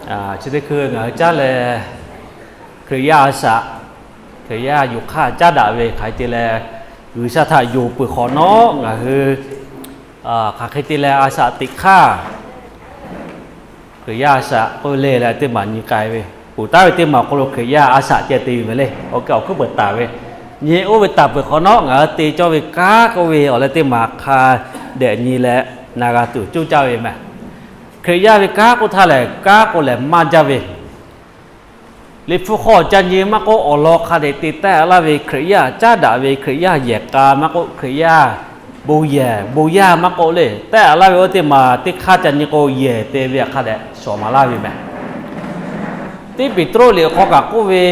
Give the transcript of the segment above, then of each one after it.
Chi teˇ hkui ngaˬ hui caˉ leh Hkriꞈ yaˇ a shaꞈ, Hkriꞈ yaˇ yonˍ hk'aˇ caˉ daꞈ ve hk'aˬ hk'e te leh, G'uiˬsha htaꞈ yonˍ peuˬ hk'awꞈ nawˉ ngaˬ hui hk'aˬ hk'e te leh a shaꞈ teꞈ hk'aˇ, Hkriꞈ yaˇ a shaꞈ k'oˆ ve le leh teˇ maˬ nyi k'ai ve, ponˬ taˉ ve teˇ maˬ awˬ hk'aw lo Hkriꞈ yaˇ a shaꞈ ceh te ve meh le. Awˬ hk'e awˬ hkuiˉ peuˬ taˍ ve, nyi oˇ ve taˍ peuˬ hk'awꞈ nawˉ ngaˬ hui te cawˇ ve kanˉ k'oˆ ve awˬ leh teˇ maˬ hk'a dehꞈ nyi leh na g'a tuˬ coˇ caˇ ve meh. Hkriꞈ yaˇ ve kanˉ k'oˆ htaˇ lehˬ, kanˉ k'o lehˬ maˇ jaˇ ve, Liꞈ hpu hk'aw ca nyi maˇ k'oˆ, awˬ lawn hk'a dehꞈ te tehˆ laˇ ve Hkriꞈ yaˇ caˉ daꞈ ve, Hkriꞈ yaˇ yehˬ k'a maˇ k'oˆ, Hkriꞈ yaˇ bon yehˬ bon yaˇ maˇ k'oˆ le, tehˆ laˇ ve oˇ teˇ maˬ teˇ hk'aˇ ca nyi k'o, yehˬ te ve hk'a dehꞈ shawˍ maˍ laˇ ve meh. Tiˇ Peˍtruˆ liꞈ awˬ hk'aw kaꞈ k'oˆ ve,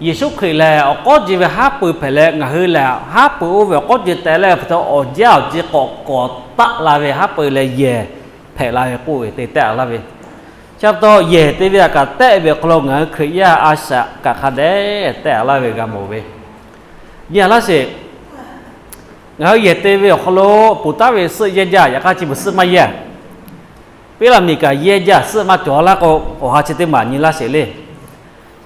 Yeˍsuˆ Hkriꞈ lehˬ awˬ k'awˉ ce ve haˉ pui hpehꞈ leh, ngaˬ hui lehˬ haˉ pui oˇ ve awˬ k'awˉ ce teh leh hpehꞈ htawˇ, awˬ jaˇ awˬ ce k'awꞈ k'awꞈ taˆ la ve haˉ pui leh yehˬ hpehꞈ la ve k'oˆ ve te tehˆ laˇ ve. Chi pa taw yehˬ te ve htaꞈ kaꞈ tehˆ ve awˬ hk'aw lo ngaˬ hui Hkriꞈ yaˇ a shaꞈ kaꞈ hk'a dehꞈ tehˆ laˇ ve g'a mawˬ ve. Nyi a laˇ sheˍ, ngaˬ hui yehˬ te ve awˬ hk'aw lo ponˬ taˉ ve suhˆ yehˇ jaˇ, yaꞈ hk'aˇ chi beuꞈ suhˆ maˇ yehˇ. Piˉlaꞈmiˍ kaꞈ yehˇ jaˇ, suhˆ maˇ cawˬ laˇ k'o, awˬ ha chi teˇ maˬ nyi laˇ sheˍ le.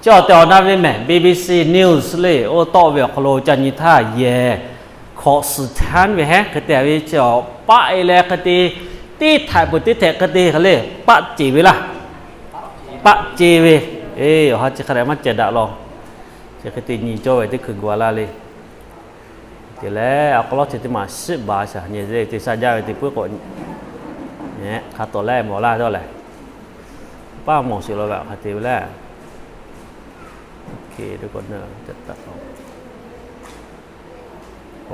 Chi awˬ tehˬ awˬ na ve mehˬ, B B C News le, oˇ tawˆ ve awˬ hk'aw lo ca nyi htaˇ yehˬ hkawꞈ suhˍ chanˉ ve heˉ hk'e te ve chi awˬ paˆ e leh hk'e te, teˇ htaiꞈ peuˬ teˇ htaiꞈ hk'e te hk'e le, paˆ ceˬ ve laˇ. Paˆ ceˬ ve, awˬ ha chi hk'a dehꞈ maˇ cehˬ daꞈ law. Chi hk'e te nyi cawˇ ve teˇ hkui gu a laˇ le. Te leh awˬ hk'aw lo chi teˇ maˬ shiˆ baˬ shaˍ nyi te sha jaˇ ve te puiˉ k'o, hk'a tawˍ leh mawˬ laˇ dawˇ lehˬ, paˇ mawˬ sheˍ law ve hk'a te ve leh,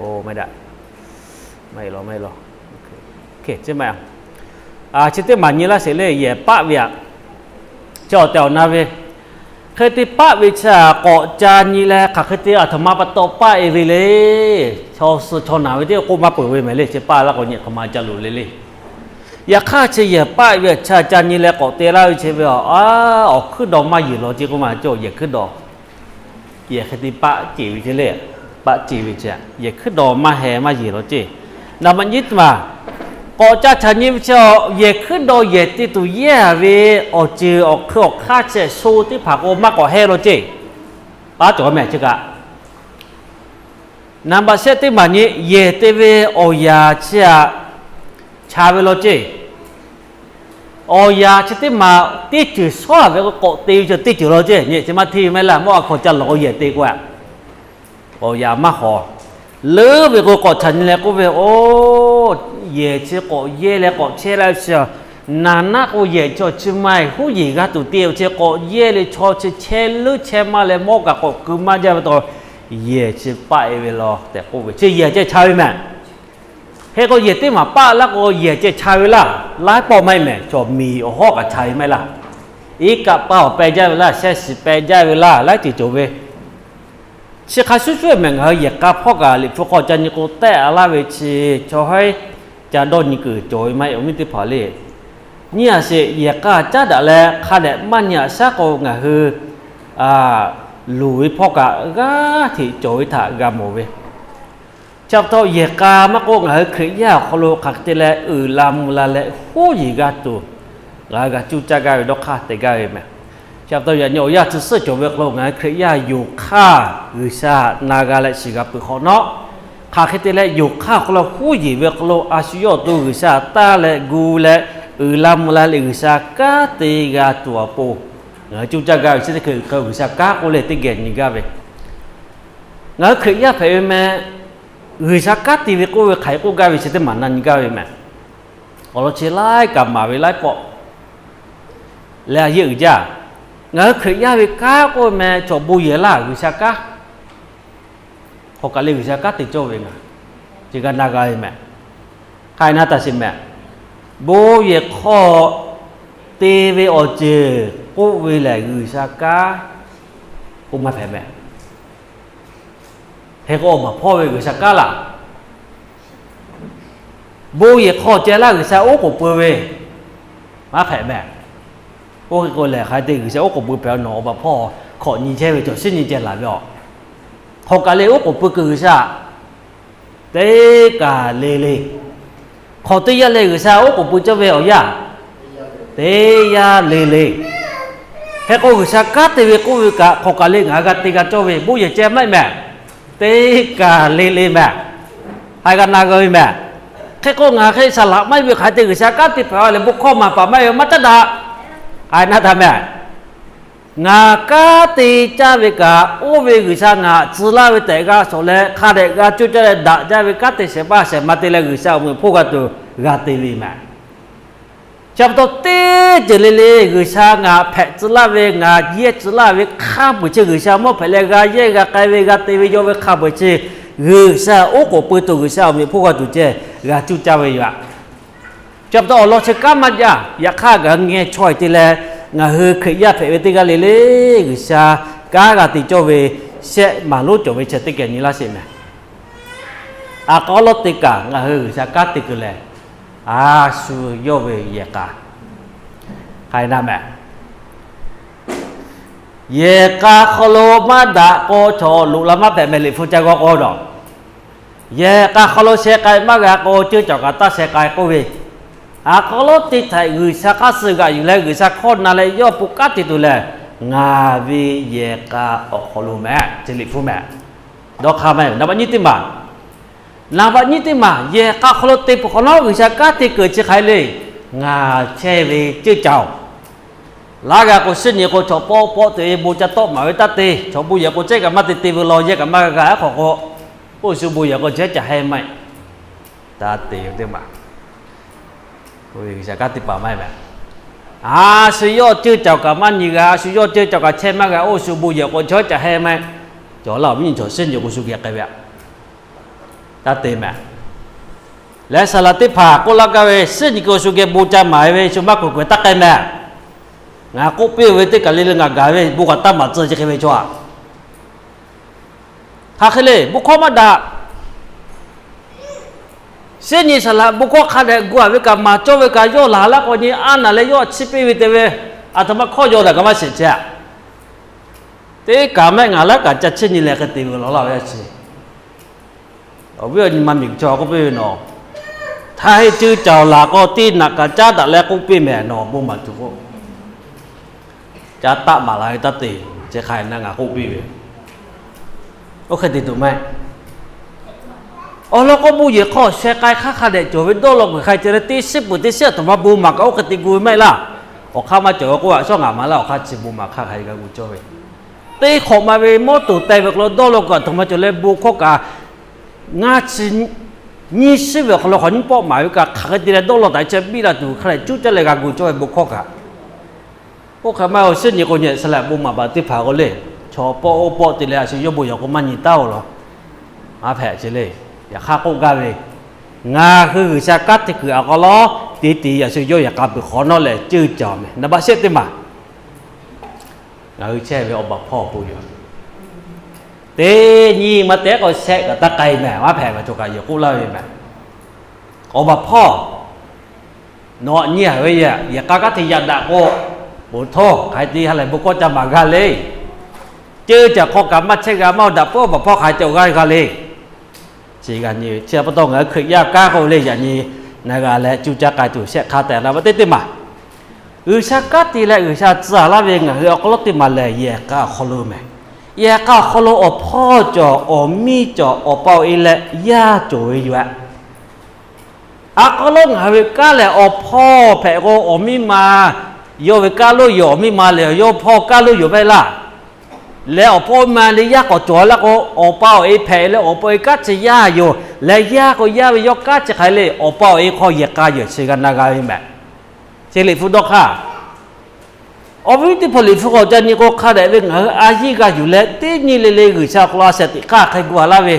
o, maˇ heˆ, maˇ heˆ law, maˇ heˆ law. Chi teˇ maˬ nyi laˇ sheˍ le, yehˬ paˆ ve aꞈ. Chi awˬ tehˬ awˬ na ve hk'e te paˆ ve chi aꞈ k'awꞈ ca nyi leh, hk'aˬ hk'e te aˬ htoꞈ ma pa taw paˆ e ve le. Chaw suh chaw naˬ ve teˇ k'oˆ maˇ peuˬ ve mehˍ le. Chi paˆ laˇ k'o nyi hk'aˬ ma ca loˍ le le. Yaꞈ hk'aˇ chi yehˬ paˆ ve aꞈ ca nyi leh k'awꞈ te laˇ ve chi ve aꞈ, awˬ hkuiˉ daw maˇ yeˬ law ce k'oˆ ma cawˬ yehˬ hkuiˉ daw. Yehˬ hk'e te paˆ ceˬ ve ce le. Paˆ ceˬ ve ce, yehˬ hkuiˉ daw maˇ heh maˇ yeˬ law ce. Naˍ baꞈ nyiˇ teˇ maˬ k'awꞈ ca htaꞈ nyi ve chi, yehˬ hkuiˉ daw yehˬ te tuˬ yehˇ ve awˬ ceuˬ awˬ hkui awˬ hk'aˇ chi sho teˇ hpaˍ k'o maˇ k'awꞈ heh law ce. Paˉ cawˬ mehˍ chi kaꞈ. Naˍ baꞈ shehˆ teˇ maˬ nyi, yehˬ te ve awˬ yaꞈ chi aꞈ cha ve law ce. Awˬ yaꞈ chi teˇ maˬ teˇ ceuˬ shawˉ ve k'o k'awꞈ te ve chi teˇ ceuˬ law ce. Nyi chi maˇ hteˇ ve maˇ heˆ laˇ, mawˇ a hkawnˍ ca lawˬ k'o yehˬ te k'o aꞈ, awˬ yaꞈ maˇ hawˍ. Leuˉ ve k'o k'awꞈ htaꞈ nyi leh k'oˆ ve, o, yehˬ chi k'awꞈ yehˇ leh k'awꞈ chehˇ laˇ ve chi, naˍ naˆ k'o yehˬ chi awˬ chi ma huˉ yeˬ g'a tuˬ te awˬ chi k'awꞈ yehˇ leh chaw chi chehˇ leuˉ chehˇ maˇ leh mawˇ kaꞈ k'awꞈ keu maˇ jaˇ ve taw, yehˬ chi paˆ e ve law tehꞈ k'oˆ ve. Chi yehˬ ceh cha ve mehˍ. Hk'e k'o yehˬ teˇ maˬ paˆ laˇ k'o yehˬ ceh cha ve laˇ. Laiˉ pawˆ maˇ heˆ mehˍ, cawˬ miˬ awˬ hawˉ kaꞈ cha ve maˇ heˆ laˇ. Iˉ kaˆ paˇ awˬ peh jaˇ ve laˇ, shehˆ shiˍ peh jaˇ ve laˇ, laiˉ ceuˬ cawˬ ve. Chi hk'a shuˍ shuˍ mehˍ, ngaˬ hui yehˬ k'a hpawˇ kaꞈ Liꞈ hpu hk'aw ca nyi k'o tehˆ laˇ ve chi, chaw haiˉ ca dawˇ nyi kuiˬ cawˬ ve maˇ heˆ, awˬ viˉ teˇ hpaˍ le. Nyiˇ a sheˍ, yehˬ k'a caˉ daꞈ leh hk'a dehꞈ maˇ nyi aꞈ shaˉ k'o ngaˬ hui luˬ ve hpawˇ kaꞈ g'aˇ hteꞈ cawˬ ve htaꞈ g'a mawˬ ve. Chi pa taw yehˬ k'a maˇ k'oˆ, ngaˬ hui Hkriꞈ yaˇ awˬ hk'aw lo hk'aˬ hk'e te leh uiˍ la mvuh la leh huˉ yeˬ g'a tuˬ, ngaˬ hui g'a cuˇ caˇ gaˇ ve dawˇ hk'aˇ te gaˇ ve mehˍ. Chi pa taw yaꞈ nyi awˬ yanˇ chi suhˆ cawˬ ve hk'aw lo ngaˬ hui Hkriꞈ yaˇ yonˍ hk'aˇ G'uiˬsha na g'a leh shiˍ g'a peuˬ hk'awꞈ nawˉ, hk'aˬ hk'e te leh yonˍ hk'aˇ awˬ hk'aw lo huˉ yeˬ ve hk'aw lo a shu yawˇ awˬ to G'uiˬsha taˇ leh gu leh uiˍ la mvuh la leh G'uiˬsha kanˉ te g'a tuˬ awˬ pon, ngaˬ hui cuˇ caˇ gaˇ ve chi teˇ hkui G'uiˬsha kanˉ k'oˆ leh teˇ geh nyi gaˇ ve. Ngaˬ hui Hkriꞈ yaˇ hpehꞈ ve meh, G'uiˬsha kanˉ te ve k'oˆ ve hk'aˬ hk'e k'oˆ gaˇ ve chi teˇ maˬ na nyi gaˇ ve mehˍ. Awˬ lawn chi laiˉ kaꞈ maˍ ve laiˉ pawˆ leh a yeˇ uiˍ jaˇ. Ngaˬ hui Hkriꞈ yaˇ ve kanˉ k'oˆ ve meh, cawˬ bon yehˬ laˇ G'uiˬsha kanˉ. Hk'aw kaꞈ leh G'uiˬsha kanˉ te cawˇ ve ngaˬ, chi g'a na g'a ve mehˍ. Hk'aˬ hk'e na taˍ sheˍ mehˍ. Bon yehˬ hk'aw te ve awˬ ceuˬ k'oˆ ve lehˬ G'uiˬsha kanˉ k'oˆ maˇ hpehꞈ mehˍ. Hk'e k'o awˬ baˬ hpawˇ ve G'uiˬsha kanˉ laˬ. Bon yehˬ hk'aw ceh laˇ G'uiˬsha oˉ k'oˍ pui ve maˇ hpehꞈ mehˍ. Oˇ hk'e k'o lehˬ hk'aˬ hk'e te G'uiˬsha oˉ k'oˍ pui hpehꞈ nawˬ awˬ baˬ hpawˇ hkawꞈ nyi chehˇ ve cawˬ shiˉ nyi ceh laˬ ve aˬ. Hk'aw kaꞈ leh oˉ k'oˍ pui kuiˬ G'uiˬsha teˇ kaˬ le le. Hk'aw teˇ yanˇ leh G'uiˬsha oˉ k'oˍ pui cawˇ ve awˬ yanˇ teˇ yanˇ le le. Hk'e k'o, G'uiˬsha kanˉ te ve k'oˆ ve kaꞈ hk'aw kaˬ le ngaˬ hui g'a te g'a cawˇ ve bon yehˬ ceh maˇ heˆ mehˍ. Teˇ kaˬ le le mehˍ. Haꞈ g'a na g'a ve mehˍ. Hk'e k'o, ngaˬ hui saˍ laꞈ maˇ heˆ ve hk'aˬ hk'e te G'uiˬsha kanˉ te hpehꞈ a leh bon hkawˇ maˍ paˍ maˇ heˆ ve maˇ caˉ daꞈ. Haꞈ na htaꞈ mehˍ. Ngaˬ kanˉ te caˇ ve kaꞈ, oˇ ve G'uiˬsha ngaˬ tcuh laˇ ve tehꞈ g'a shawˍ leh hk'a dehꞈ g'a coˇ caˇ leh daꞈ jaˇ ve kanˉ te shehˍ hpaˇ shehˍ ma te leh G'uiˬsha awˬ meꞈ awˬ hponˇ g'a tuˬ g'a te ve mehˍ. Chi pa taw teˇ ceuˬ le le G'uiˬsha ngaˬ hpehꞈ tcuh laˇ ve, ngaˬ yehˇ tcuh laˇ ve hk'a peu-eˬ chi G'uiˬsha mawˇ hpehꞈ leh g'a yehˇ g'a k'ai ve g'a te ve yawˇ ve hk'a peu-eˬ chi G'uiˬsha oˉ k'oˍ pui tuˬ G'uiˬsha awˬ meꞈ awˬ hponˇ g'a tuˬ ceh g'a cuˇ caˇ ve yoˬ. Chi pa taw awˬ lawn chi kanˉ maˇ jaˇ. Yaꞈ hk'aˇ ngaˬ hui ngeh chaweh te leh, ngaˬ hui Hkriꞈ yaˇ hpehꞈ ve teˇ g'aˇ le le G'uiˬsha kanˉ g'a te cawˇ ve shehˆ maˍ lonˉ cawˬ ve chi teˇ geh nyi laˇ sheˍ mehˍ. A k'aw lawˉ te kaꞈ ngaˬ hui G'uiˬsha kanˉ te kuiˬ lehˬ, a shu yawˇ ve yehˬ k'a hk'aˬ hk'e na mehˍ. Yehˬ k'a hk'aw lo maˇ daꞈ k'o chaw loꞈ la maˇ hpehꞈ mehˍ. Liꞈ hpu ca g'aw k'o nawˬ, yehˬ k'a hk'aw lo sheh k'ai maˇ g'a k'o ceuˇ cawˬ kaꞈ taˇ sheh k'ai k'oˆ ve, a k'aw lawˉ te htaꞈ G'uiˬsha hk'aˇ suh g'aꞈ yuˬ leh G'uiˬsha hkawˇ na leh yawˇ pon kanˉ te tuˬ lehˬ, ngaˬ ve yehˬ k'a awˬ hk'aw lo mehˍ. Chi Liꞈ hpu mehˍ. Dawˇ hk'aˇ maˇ heˆ. Naˍ baꞈ nyiˇ teˇ maˬ, naˍ baꞈ nyiˇ teˇ maˬ, yehˬ k'a hk'aw lo te peuˬ hk'awꞈ nawˉ G'uiˬsha kanˉ te kuiˬ chi hk'aˬ hk'e le, ngaˬ chehˇ ve ceuˇ cawˬ laˇ g'a k'o, suhˉ nyi k'o chaw pawˆ pawˆ te bon ca tawˆ maˍ ve taˇ te. Chaw bon yehˬ k'o cehˉ kaꞈ maˇ te te ve law yehˇ kaꞈ maˇ g'a g'a hk'awꞈ k'o, oˇ shu bon yehˬ k'o cehˉ ca heh maˇ heˆ. Taˇ te teˇ maˬ, G'uiˬsha kanˉ te paˍ maˇ heˆ mehˍ. A shu yawˇ ceuˇ cawˬ kaꞈ maˇ nyi g'a, a shu yawˇ ceuˇ cawˬ kaꞈ chehˇ maˇ g'a, oˇ shu bon yehˬ k'o cehˉ ca heh maˇ heˆ. Cawˬ laˇ awˬ viˉ nyi chaw suhˉ nyi k'o shu geh k'ai ve aꞈ. Taˇ te mehˍ. Leh saˍ laꞈ teˇ hpaˍ k'oˆ laˇ gaˇ ve, suhˉ nyi k'o shu geh bon ca maˍ ve shu maˇ k'oˍ k'oˍ taˇ k'ai mehˍ. Ngaˬ k'oˆ piˇ ve teˇ kaˬ le le ngaˬ gaˬ ve bon kaꞈ taˇ maˍ tcuh chi hk'e ve chaw aꞈ. Hk'aˬ hk'e le bon hkawˇ maˇ daꞈ. Suhˉ nyi saˍ laꞈ bon hkawˇ hk'a dehꞈ gu a ve kaꞈ maˍ cawˇ ve kaꞈ yawˇ laˬ laˇ k'o nyi a naˬ leh yawˇ a chiˇ piˇ ve te ve, aˬ htoꞈ ma hkawˇ yaw daꞈ kaꞈ maˇ shiˍ chehˇ. Teˇ kaꞈ mehˆ ngaˬ laˉ kaꞈ ca chiˇ nyi leh hk'e te ve law laˇ ve a chi. Awˬ viˉ awˬ nyi ma miˬ chaw k'oˆ piˇ ve nawˬ, htaˇ heˆ ceuˇ cawˬ laˬ k'o teˇ naꞈ kaꞈ caˉ daꞈ leh k'oˆ piˇ mehˍ nawˬ bon maˍ tuˬ k'o. Caˉ taˆ maˍ la ve taˇ te, chi hk'aˬ hk'e na ngaˬ k'oˆ piˇ ve. Oˇ hk'e te tuˬ maˇ heˆ. Awˬ lawn k'o bon yehˬ hk'aw sheh k'ai hk'aˇ hk'a dehꞈ cawˬ ve dawˇ law kuiˬ hk'a ceh leh teˇ shiˉ peuˬ teˇ shiˉ aˬ htoꞈ ma bon maˍ kaꞈ oˇ hk'e te gu ve maˇ heˆ laˇ. Awˬ hk'aˇ maˇ cawˬ ve k'oˆ a shawˉ ngaˬ maˍ laˇ awˬ hk'aˇ chi bon maˍ hk'aˇ hk'a g'a gu cawˇ ve. Teˇ hk'awꞈ ma ve mawˇ toˍ teh ve hk'aw lo dawˇ law kuiˬ aˬ htoꞈ ma cawˬ leh bon hkawˇ kaꞈ ngaˇ chi nyiˇ shiˉ ve awˬ hk'aw lo hk'awꞈ nyiˇ pawˆ maˍ ve kaꞈ hk'aˬ hk'e te leh dawˇ law taˍ ve chi biˇ la tuˬ hk'a dehꞈ cuˉ caˇ leh g'a gu cawˇ ve bon hkawˇ kaꞈ. Oˇ hk'e maˇ heˆ, suhˉ nyi k'o nyi saˍ laꞈ bon maˍ baˬ teˇ hpaˍ k'o le, chaw pawˆ oˇ pawˆ te leh a shu yawˇ bon yehˬ k'o maˇ nyi taˉ-oˬ law. Maˇ hpehꞈ chi le. Yaꞈ hk'aˇ k'oˆ gaˇ ve, ngaˬ hui G'uiˬsha kanˉ te kuiˬ aꞈ k'aw lawˉ te te a shu yawˇ yehˬ k'a peuˬ hk'awꞈ nawˉ leh ceuˇ cawˬ mehˍ. Naˍ baꞈ shehˆ teˇ maˬ, ngaˬ hui chehˇ ve awˬ baˬ hpawˇ awˬ pon yoˬ. Teˇ nyi ma te k'o shehˆ kaꞈ taˇ k'ai mehˍ. Maˇ hpehꞈ ve chaw kaꞈ yehˬ k'oˆ laˇ ve mehˍ. Awˬ baˬ hpawˇ, nawˬ aꞈ nyi a ve yehˬ k'a kanˉ te yaꞈ daꞈ k'o, oˬ htawˇ hk'aˬ hk'e te ha lehˬ bon hkawˇ ca maˍ g'a le. Ceuˇ caˬ hk'aw kaꞈ maˇ chehˇ g'a maˇ daꞈ peuˬ, awˬ baˬ hpawˇ hk'aˬ hk'e te awˬ g'aˇ g'a le. Chi g'a nyi ve chi pa taw ngaˬ hui Hkriꞈ yaˇ kanˉ k'o le yaꞈ nyi na g'a leh cuˇ caˇ k'ai tuˬ shehˆ hk'aˇ tehꞈ la ve teˇ teˇ maˬ. G'uiˬsha kanˉ te leh G'uiˬsha tcuh laˇ ve ngaˬ hui awˬ hk'aw lo teˇ maˬ lehˬ yehˬ k'a awˬ hk'aw lo mehˍ. Yehˬ k'a awˬ hk'aw lo awˬ hpawˇ cawˬ, awˬ miˇ cawˬ, awˬ pa awˬ e leh yaˇ cawˬ ve yoˬ. A k'aw lo ngaˬ hui ve kanˉ lehˬ awˬ hpawˇ hpehꞈ k'o awˬ miˇ ma, yawˇ ve kanˉ lo yoˬ. Awˬ miˇ ma lehˬ yawˇ hpawˇ kanˉ lo yoˬ maˇ heˆ laˇ. Leh awˬ hpawˇ ma leh yaˇ k'awꞈ cawˬ laˇ k'o, awˬ pa awˬ e hpehꞈ leh awˬ pa awˬ e kanˉ chi yaˇ yoˬ. Leh yaˇ k'o yaˇ ve yawˇ kanˉ chi hk'aˬ hk'e le, awˬ pa awˬ e hk'aw yehˬ k'a yoˬ chi g'a na g'a ve mehˍ. Chi Liꞈ hpu dawˇ hk'aˇ, awˬ viˉ teˇ hpaˍ Liꞈ hpu k'awꞈ ca nyi k'o hk'a dehꞈ ve ngaˬ hui a yiˇ g'a yuˬ leh teˇ nyi le le G'uiˬsha awˬ hk'aw lo a shehˍ teꞈ hk'aˇ hk'e gu a laˇ ve,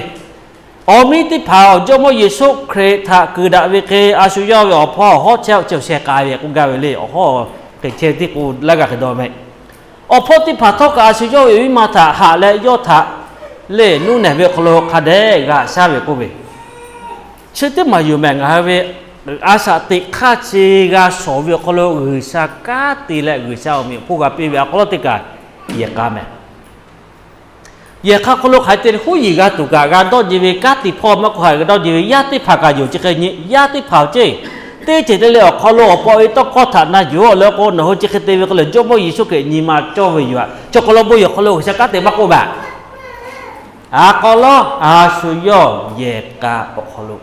awˬ miˇ teˇ hpaˍ awˬ Jawˇmawˇ Yeˍsuˆ Hkriꞈ htaꞈ kuiˬ daꞈ ve hk'e a shu yawˇ ve awˬ hpawˇ hawˉ chehˇ awˬ chehˇ awˬ sheh k'ai ve k'oˆ gaˇ ve le. Awˬ hawˉ hk'e chehˇ tiˉ k'o laˇ g'a hk'e dawˇ mehˍ. Awˬ hpawˇ teˇ hpaˍ htawˇ kaꞈ a shu yawˇ ve awˬ miˇ ma htaꞈ haꞈ leh yawˇ htaꞈ le nuˇ nehˬ ve awˬ hk'aw lo hk'a dehꞈ g'aꞈ shaˉ ve k'oˆ ve, chi teˇ maˬ yoˬ mehˍ. Ngaˬ hui ve a shaꞈ teꞈ hk'aˇ chi g'a shawˍ ve awˬ hk'aw lo G'uiˬsha kanˉ te leh G'uiˬsha awˬ meꞈ awˬ hponˇ g'a piˇ ve a k'aw lo teˇ kaꞈ yehˬ k'a mehˍ. Yehˬ k'a hk'aw lo hk'aˬ hk'e te huˉ yiˍ g'a tuˬ kaꞈ g'a dawˇ nyi ve kanˉ te hpawˇ maˇ hk'aw hk'aˬ g'a dawˇ nyi ve yaˇ teˇ hpaˍ kaꞈ yoˬ. Chi hk'e nyi yaˇ teˇ hpaˍ ceˇ, Teˇ ceuˬ te leh awˬ hk'aw lo awˬ pa awˬ e tawˇ hkawˇ htaꞈ na yuˬ-oˬ leh k'o, nawˬ hui chi hk'e te ve hk'e lehˬ, Jawˇmawˇ Yeˍsuˆ Hkriꞈ nyi ma cawˇ ve yoˬ. Chaw hk'aw lo bon yehˬ hk'aw lo G'uiˬsha kanˉ te maˇ k'oˆ mehˍ. A k'aw lawˉ a shu yawˇ yehˬ k'a awˬ hk'aw lo,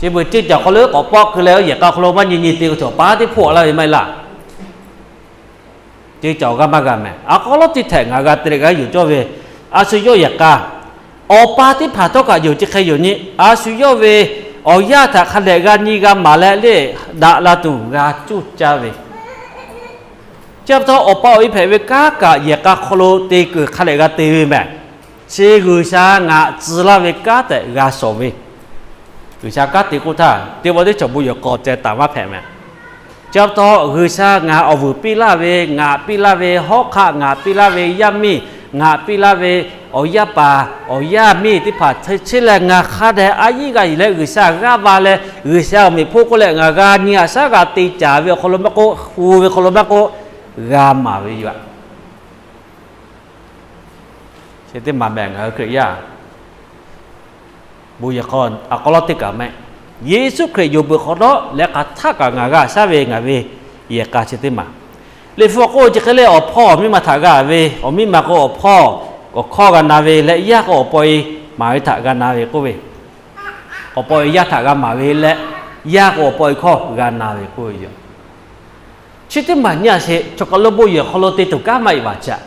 chi beuꞈ ceuˬ caˬ hk'aw lo k'awꞈ pawˆ keu leh, yehˬ k'a awˬ hk'aw lo maˇ nyi nyi te k'o, chaw pa teˇ hpawˇ laˇ ve maˇ heˆ laˇ. Ceuˬ caˬ awˬ g'aˇ maˇ g'a mehˍ. A k'aw lawˉ teˇ htehꞈ ngaˬ g'a te leh g'a yuˬ cawˇ ve, a shu yawˇ yehˬ k'a, awˬ pa teˇ hpaˍ htawˇ kaꞈ yonˍ chi hk'e yoˬ nyi. A shu yawˇ ve awˬ yaˇ htaꞈ hk'a dehꞈ g'a nyi g'a maˍ leh le, daꞈ la tuˬ g'a cuˇ caˇ ve, chi pa taw awˬ pa awˬ e hpehꞈ ve kanˉ kaꞈ yehˬ k'a hk'aw lo te kuiˬ hk'a dehꞈ g'a te ve mehˍ. Chi G'uiˬsha ngaˬ tcuh laˇ ve kanˉ tehꞈ g'a shawˍ ve, G'uiˬsha kanˉ te k'oˆ htaˇ, teˇ pawˆ teˇ cawˬ bon yehˬ hk'aw ceh taˍ maˇ hpehꞈ mehˍ. Chi pa taw G'uiˬsha ngaˬ awˬ vuiˬ piˇ laˇ ve, ngaˬ piˇ laˇ ve hawˉ hk'aˆ, ngaˬ piˇ laˇ ve yaˇ miˇ, ngaˬ piˇ laˇ ve awˬ yaˇ paˍ awˬ yaˇ miˇ teˇ hpaˍ chehˇ leh, ngaˬ hk'a dehꞈ a yiˉ g'a yuˬ leh G'uiˬsha g'aˇ va leh, G'uiˬsha awˬ meꞈ hponˇ k'oˆ leh ngaˬ g'a nyi haꞈ shaˉ g'a te caˍ ve awˬ hk'aw lo maˇ k'oˆ, hu ve hk'aw lo maˇ k'oˆ, g'a maˍ ve yoˬ. Chi teˇ maˬ mehˍ, ngaˬ hui Hkriꞈ yaˇ bon yehˬ hk'aw a k'aw lawˉ teˇ kaꞈ mehˍ. Yeˍsuˆ Hkriꞈ yonˍ peuˬ hk'awꞈ nawˉ leh hk'aˬ htaˆ kaꞈ ngaˬ g'a shaˉ ve ngaˬ ve yehˬ k'a chi teˇ maˬ. Liꞈ hpu k'oˆ ve chi hk'e leh, awˬ hpawˇ awˬ miˇ ma htaꞈ g'a ve, awˬ miˇ ma k'o awˬ hpawˇ awˬ hkawˇ g'a na ve leh, yaˇ k'o awˬ pa awˬ e maˍ ve htaꞈ g'a na ve k'oˆ ve, awˬ pa awˬ e yaˇ htaꞈ g'a maˍ ve leh, yaˇ k'o awˬ pa awˬ e hkawˇ g'a na ve k'oˆ ve yoˬ. Chi teˇ maˬ nyi a sheˍ, chaw hk'aw lo bon yehˬ hk'aw lo te tuˬ kanˉ maˇ heˆ baˬ chi aꞈ.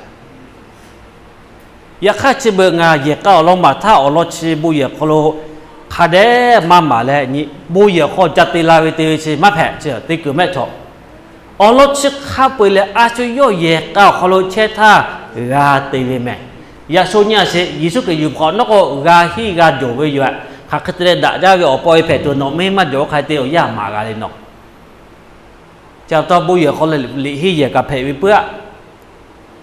Yaꞈ hk'aˇ chi beuꞈ ngaˬ yehˬ k'a awˬ lawn maˍ htaˇ, awˬ lawn chi bon yehˬ hk'aw lo hk'a dehꞈ maˇ maˍ leh nyi, bon yehˬ hk'aw ca te la ve te ve chi maˇ hpehꞈ chi te kuiˬ mehˆ chaw. Awˬ lawn chi hk'a peu-eˬ leh a shu yawˇ yehˬ k'a awˬ hk'aw lo chehˇ htaˇ g'a te ve mehˍ. Yaꞈ shu nyi a sheˍ, Yeˍsuˆ Hkriꞈ yuˬ hk'awꞈ nawˉ k'o g'a henˇ g'a jawˬ ve yoˬ. Hk'aˬ hk'e te leh daꞈ jaˇ ve awˬ pa awˬ e hpehꞈ tuˬ nawˬ mehˇ maˇ jawˬ hk'a te awˬ yanˇ maˍ g'a le nawˬ. Chi pa taw bon yehˬ hk'aw lo liꞈ henˇ yehˬ kaꞈ hpehꞈ ve puiˉ aꞈ.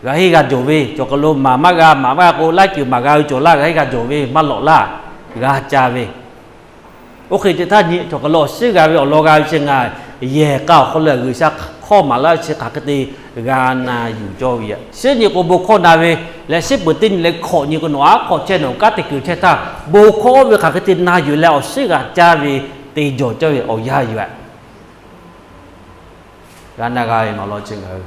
G'a henˇ g'a jawˬ ve chaw hk'aw lo maˍ maˇ g'a, maˍ maˇ g'a k'o laiˉ ceuˬ maˍ g'a ve cawˬ laˇ, g'a henˇ g'a jawˬ ve maˇ lawꞈ laˇ, g'a ca ve. Oˇ hk'e te htaˇ nyi chaw hk'aw lo awˬ suhˉ g'a ve awˬ lawn g'a ve chi ngaˬ yehˬ k'a awˬ hk'aw lo G'uiˬsha hkawˇ maˍ laˇ ve chi hk'aˬ hk'e te g'a na yuˬ cawˇ ve yoˬ. Suhˉ nyi k'o bon hkawˇ na ve leh, suhˉ peuˬ teˇ nyi leh hkawꞈ nyi k'o nawˬ aˉ hk'awꞈ chehˇ nawˬ kanˉ te kuiˬ chehˇ htaˇ, bon hkawˇ ve hk'aˬ hk'e te na yuˬ leh awˬ suhˉ g'a caˇ ve te jawˬ cawˇ ve awˬ yanˇ yoˬ. G'a na g'a ve nawˬ lawn chi ngaˬ hui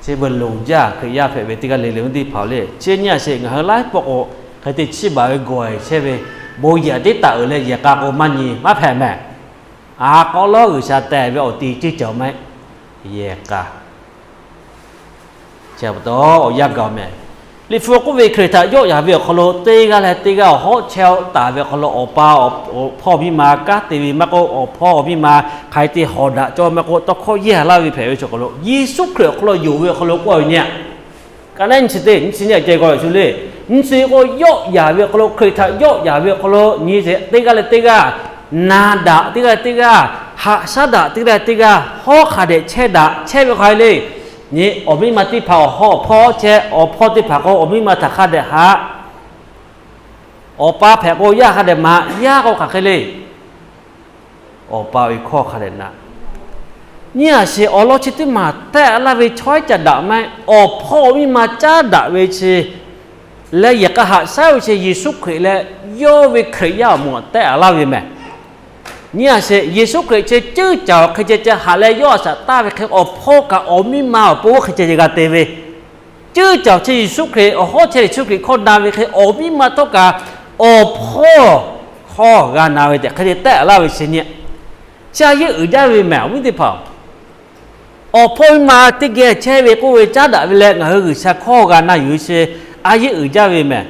chi beuꞈ loˍ jaˇ Hkriꞈ yaˇ hpehꞈ ve teˇ g'aˇ le le teˇ hpaˍ le. Chi nyi a sheˍ, ngaˬ hui laiˉ pawˆ k'o hk'e te chiˇ baˬ ve gawˬ chehˇ ve, bon yehˬ teˇ taꞈ uiˍ leh yehˬ k'a k'o maˇ nyi maˇ hpehꞈ mehˍ. A k'aw lawˉ G'uiˬsha teh ve awˬ ti ceuˬ cawˬ mehˆ, yehˬ k'a. Chi pa taw awˬ yanˇ gaˬ mehˍ. Liꞈ hpu k'oˆ ve, Hkriꞈ htaꞈ yawˆ yan ve awˬ hk'aw lo teˇ g'aˇ leh teˇ g'aˇ awˬ hawˉ chehˇ taˍ ve awˬ hk'aw lo, awˬ pa awˬ hpawˇ miˇ ma kanˉ te ve maˇ k'oˆ, awˬ hpawˇ miˇ ma hk'aˬ hk'e te hawˍ daꞈ cawˇ maˇ k'oˆ, tawˇ hkawˇ yehˇ laˇ ve hpehꞈ ve chaw hk'aw lo Yeˍsuˆ Hkriꞈ awˬ hk'aw lo yonˍ ve awˬ hk'aw lo k'oˆ ve nyi aꞈ. Ka lehˉ nyi chi teˇ nyi chi nyi aꞈ ceh k'aw shu le. Nyi chi k'o yawˆ yan ve awˬ hk'aw lo, Hkriꞈ htaꞈ yawˆ yan ve awˬ hk'aw lo nyi teˇ g'aˇ leh teˇ g'aˇ na daꞈ, teˇ g'aˇ leh teˇ g'aˇ haꞈ shaˉ daꞈ, teˇ g'aˇ leh teˇ g'aˇ hawˉ hk'a dehꞈ chehˇ daꞈ chehˇ ve hk'aˬ hk'e le. Nyi awˬ miˇ ma teˇ hpaˍ awˬ hawˉ awˬ hpawˇ chehˇ, awˬ hpawˇ teˇ hpaˍ k'o awˬ miˇ ma htaꞈ hk'a dehꞈ haꞈ, awˬ pa hpehꞈ k'o yaˇ hk'a dehꞈ maꞈ, yaˇ k'o hk'aˬ hk'e le. Awˬ pa awˬ e hkawˇ hk'a dehꞈ na. Nyi a sheˍ, awˬ lawn chi teˇ maˬ tehˆ laˇ ve chaw iˉ ca daꞈ maˇ heˆ. Awˬ hpawˇ awˬ miˇ ma caˉ daꞈ ve chi leh yehˬ k'a haꞈ shaˉ ve chi Yeˍsuˆ Hkriꞈ leh yawˇ ve Hkriꞈ yaˇ awˬ moˍ aꞈ tehˆ laˇ ve mehˍ. Nyi a sheˍ, Yeˍsuˆ Hkriꞈ chi ceuˇ caˬ awˬ hk'e ceh ceh haꞈ leh yawˇ a shaꞈ taˇ ve hk'e awˬ hpawˇ kaꞈ awˬ miˇ ma awˬ pon oˇ hk'e ceh g'a te ve, ceuˇ caˬ chi Yeˍsuˆ Hkriꞈ awˬ hawˉ chehˇ Yeˍsuˆ Hkriꞈ hkawˇ na ve hk'e awˬ miˇ ma htawˇ kaꞈ awˬ hpawˇ hkawˇ g'a na ve tehꞈ hk'e te tehˆ laˇ ve chi nyi. Chi a yeˇ uiˍ jaˇ ve mehˍ awˬ viˉ teˇ hpaˍ-oˬ. Awˬ hpawˇ miˇ ma teˇ geh chehˇ ve k'oˆ ve caˉ daꞈ ve leh ngaˬ hui G'uiˬsha hkawˇ g'a na yuˬ ve chi a yeˇ uiˍ jaˇ ve mehˍ.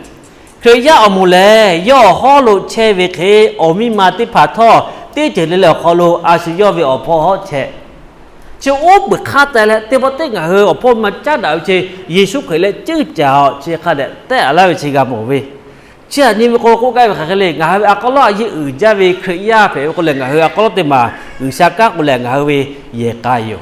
Hkriꞈ yaˇ awˬ moˍ lehˬ yawˇ awˬ hawˉ lo chehˇ ve hk'e awˬ miˇ ma teˇ hpaˍ htawˇ teˇ ceuˬ le le awˬ hk'aw lo a shu yawˇ ve awˬ hpawˇ hawˉ chehˇ. Chi oˇ peuˬ hk'aˇ teh leh teˇ pawˆ teˇ ngaˬ hui awˬ hpawˇ miˇ ma caˉ daꞈ ve chi Yeˍsuˆ Hkriꞈ leh ceuˇ caˬ awˬ chi hk'a dehꞈ tehˆ laˇ ve chi g'a mawˬ ve. Chi aꞈ nyi ve k'o k'oˆ gaˇ ve hk'aˬ hk'e le, ngaˬ hui ve a k'aw lawˉ a yeˇ uiˍ jaˇ ve Hkriꞈ yaˇ hpehꞈ ve k'o lehˬ ngaˬ hui a k'aw lawˉ teˇ maˬ G'uiˬsha kanˉ k'o lehˬ ngaˬ hui ve yehˬ k'a yoˬ.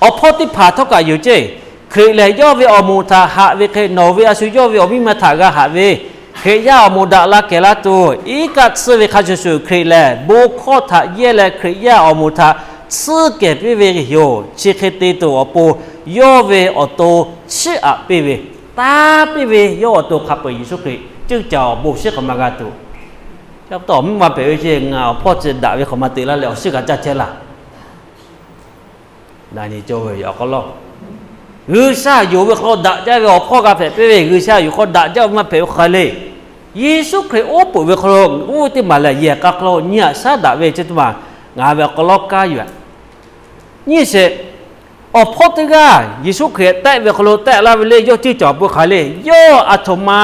Awˬ hpawˇ teˇ hpaˍ htawˇ kaꞈ yoˬ ceˇ. Hkriꞈ lehˬ yawˇ ve awˬ moˍ htaꞈ haꞈ ve hk'e nawˬ ve a shu yawˇ ve awˬ miˇ ma htaꞈ g'a haꞈ ve, Hkriꞈ yaˇ awˬ moˍ daꞈ la kehˬ la tuˬ iˉ kaˆ tsuhˇ ve hk'a shuˍ shuˍ Hkriꞈ lehˬ bon hkawˇ htaꞈ yehˇ leh Hkriꞈ yaˇ awˬ moˍ htaꞈ tsuhˇ kehˬ piˇ ve yoˬ. Chi hk'e te tuˬ awˬ pon yawˇ ve awˬ to chiˇ aꞈ piˇ ve, taˇ piˇ ve yawˇ awˬ to hk'a peu-eˬ Yeˍsuˆ Hkriꞈ ceuˇ caˬ awˬ bon shiˉ hk'aˬ ma g'a tuˬ Yaˇ pa taw awˬ miˇ ma hpehꞈ ve chi ngaˬ awˬ hpawˇ chi daꞈ ve hk'awꞈ ma te laˇ leh awˬ suhˉ g'a caˇ chehˇ laˇ. Na nyi cawˇ ve yoˬ. Awˬ hk'aw lo G'uiˬsha yonˍ ve hk'aw lo daꞈ jaˇ ve awˬ hpawˇ g'a hpehꞈ piˇ ve, G'uiˬsha yonˍ hk'aw daꞈ jaˇ ve maˇ hpehꞈ ve hk'aˬ le. Yeˍsuˆ Hkriꞈ oˉ peunˍ ve hk'aw lo, oˇ ve teˇ maˬ lehˬ yehˬ k'a hk'aw lo nyi haꞈ shaˉ daꞈ ve chi teˇ maˬ ngaˬ ve awˬ hk'aw lo kaˇ yoˬ. Nyi sheˍ, awˬ hpawˇ teˇ g'aˇ Yeˍsuˆ Hkriꞈ tehˆ ve hk'aw lo tehˆ laˇ ve le, yawˇ ceˇ cawˬ pui hk'aˬ le. Yawˇ aˬ htoꞈ ma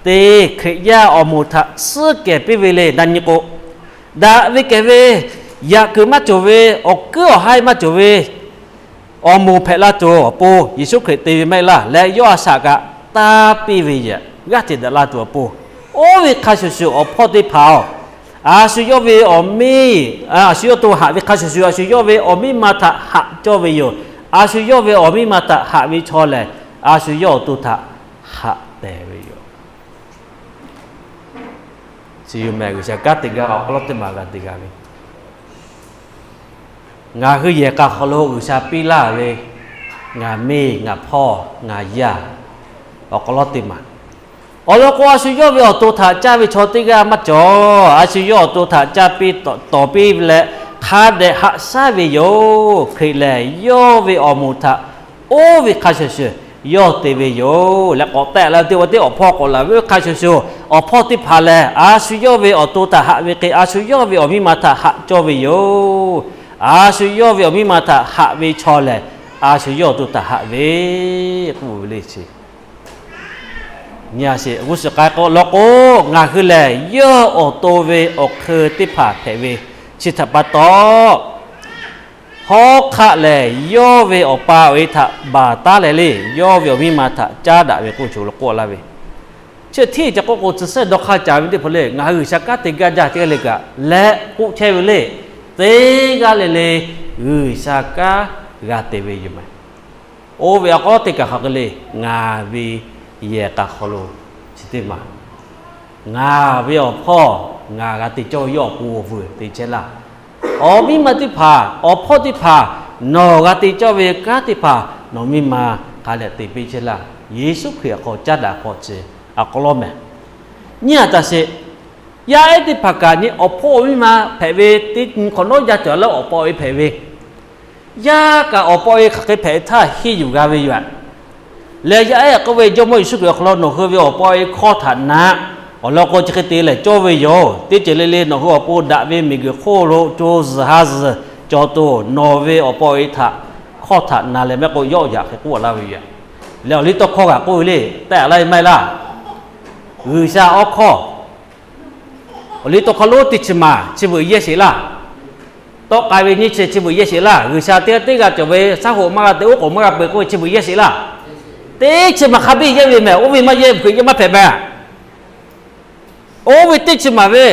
te Hkriꞈ yaˇ awˬ moˍ htaꞈ tsuhˉ kehˬ piˇ ve le. Na nyi k'o, daꞈ ve kehˬ ve, yaꞈ kuiˬ maˇ cawˬ ve, awˬ kuiˉ awˬ haiˇ maˇ cawˬ ve awˬ moˍ hpehꞈ la tuˬ awˬ pon Yeˍsuˆ Hkriꞈ te ve maˇ heˆ laˇ leh, yawˇ a shaꞈ kaꞈ taˇ piˇ ve yoˬ. G'aˇ hteꞈ daꞈ la tuˬ awˬ pon, oˇ ve hk'a shuˍ shuˍ awˬ hpawˇ teˇ hpaˍ-oˬ, a shu yawˇ ve awˬ miˇ, a shu yawˇ to haꞈ ve hk'a shuˍ shuˍ, a shu yawˇ ve awˬ miˇ ma htaꞈ haꞈ cawˇ ve yoˬ. A shu yawˇ ve awˬ miˇ ma htaꞈ haꞈ ve chaw lehˬ, a shu yawˇ awˬ to htaꞈ haꞈ tehˬ ve yoˬ. Chi yoˬ mehˍ, G'uiˬsha kanˉ te gaˇ awˬ hk'aw lo teˇ maˬ g'a te g'a ve. Ngaˬ hui yehˬ k'a hk'aw lo G'uiˬsha piˇ laˇ ve, ngaˬ miˇ, ngaˬ hpawˇ, ngaˬ yaˇ awˬ hk'aw lo teˇ maˬ, awˬ lawn k'o, a shu yawˇ ve awˬ to htaꞈ caˇ ve chaw teˇ g'aˇ maˇ cawˬ. A shu yawˇ awˬ to htaꞈ caˇ piˇ, tawˍ piˇ leh hk'a dehꞈ haꞈ shaˉ ve yoˬ. Hkriꞈ lehˬ, yawˇ ve awˬ moˍ htaꞈ oˇ ve hk'a shuˍ shuˍ yawˇ te ve yoˬ. Leh k'awꞈ tehˆ la teˇ g'aˇ teˇ awˬ hpawˇ k'awꞈ laˬ ve hk'a shuˍ shuˍ, awˬ hpawˇ teˇ hpaˍ lehˬ, a shu yawˇ ve awˬ to htaꞈ haꞈ ve hk'e, a shu yawˇ ve awˬ miˇ ma htaꞈ haꞈ cawˇ ve yoˬ. A shu yawˇ ve awˬ miˇ ma htaꞈ haꞈ ve chaw lehˬ, a shu yawˇ awˬ to htaꞈ haꞈ ve k'oˆ ve le chi. Nyi a sheˍ, g'uˇ suhˍ k'ai k'o law k'o, ngaˬ hui lehˬ yawˇ awˬ to ve awˬ hk'eun teˇ hpaˍ hpehꞈ ve chi htaꞈ pa taw, hawˉ hk'aˆ lehˬ yawˇ ve awˬ pa awˬ e htaꞈ baˬ taˉ leh le, yawˇ ve awˬ miˇ ma htaꞈ caˉ daꞈ ve k'oˆ cawˬ lo k'oˆ laˇ ve. Chi htiˇ ca k'oˆ k'o, tcuh sehˉ dawˇ hk'aˇ ca ve teˇ hpaˍ le, ngaˬ hui G'uiˬsha kanˉ te gaˇ jaˇ teˇ g'aˇ le kaꞈ leh k'oˆ chehˇ ve le. Teˇ g'aˇ le le G'uiˬsha kanˉ g'a te ve yoˬ mehˍ. Oˇ ve awˬ hk'aw teˇ kaˬ hk'aˬ hk'e le, ngaˬ ve yehˬ k'a hk'aw lo chi teˇ maˬ, ngaˬ ve awˬ hpawˇ ngaˬ g'a te cawˇ ve yawˇ awˬ pon awˬ vuiˬ te chehˇ laˇ. Awˬ miˇ ma teˇ hpaˍ, awˬ hpawˇ teˇ hpaˍ, nawˬ g'a te cawˇ ve kanˉ teˇ hpaˍ nawˬ miˇ ma hk'a dehꞈ te piˇ chehˇ laˇ. Yeˍsuˆ Hkriꞈ awˬ hk'aw caˉ daꞈ hk'aw chi awˬ hk'aw lo mehˍ. Nyi a taꞈ sheˍ, yaˇ ehˉ teˇ hpaˍ kaꞈ nyi awˬ hpawˇ awˬ miˇ ma hpehꞈ ve teˇ nyi hk'awꞈ nawˉ jaˇ cawˬ leh awˬ pa awˬ e hpehꞈ ve, yaˇ kaꞈ awˬ pa awˬ e hk'aˬ hk'e hpehꞈ htaˇ henˇ yuˬ g'a ve yoˬ. Leh yaˇ ehˉ k'oˆ ve, Jawˇmawˇ Yeˍsuˆ Hkriꞈ awˬ hk'aw lo nawˬ hui ve awˬ pa awˬ e hkawˇ htaꞈ na, awˬ lawn k'o chi hk'e te lehˬ cawˇ ve yoˬ. Teˇ ceuˬ le le nawˬ hui awˬ pon daꞈ ve miˬguiˬ hk'oˆ lo co zuhˬ ha zuhˬ cawˬ tuˬ, nawˬ ve awˬ pa awˬ e htaꞈ hkawˇ htaꞈ na leh mehˆ k'o yawˆ yaꞈ hk'e k'oˆ laˇ ve yoˬ. Leh awˬliˇtawˇhkawˇ kaꞈ k'oˆ ve le, tehˆ laˇ ve maˇ heˆ laˇ. G'uiˬsha awˬ hkawˇ, awˬliˇtawˇhkawˇ lonˉ teˇ chi maˬ chi beuꞈ yehˇ sheˍ laˇ. Tawˆ k'ai ve nyiˇ chi chi beuꞈ yehˇ sheˍ laˇ. G'uiˬsha teˇ g'aˇ teˇ g'aˇ cawˬ ve shaˉ hoꞈ maˇ g'a te, oˉ k'oˍ maˇ g'a peuˬ k'oˆ ve chi beuꞈ yehˇ sheˍ laˇ. Teˇ chi maˬ hk'a biˇ yehˇ ve mehˍ, oˇ ve maˇ yehˇ hk'e yehˇ maˇ hpehꞈ mehˍ. Oˇ ve teˇ chi maˬ ve,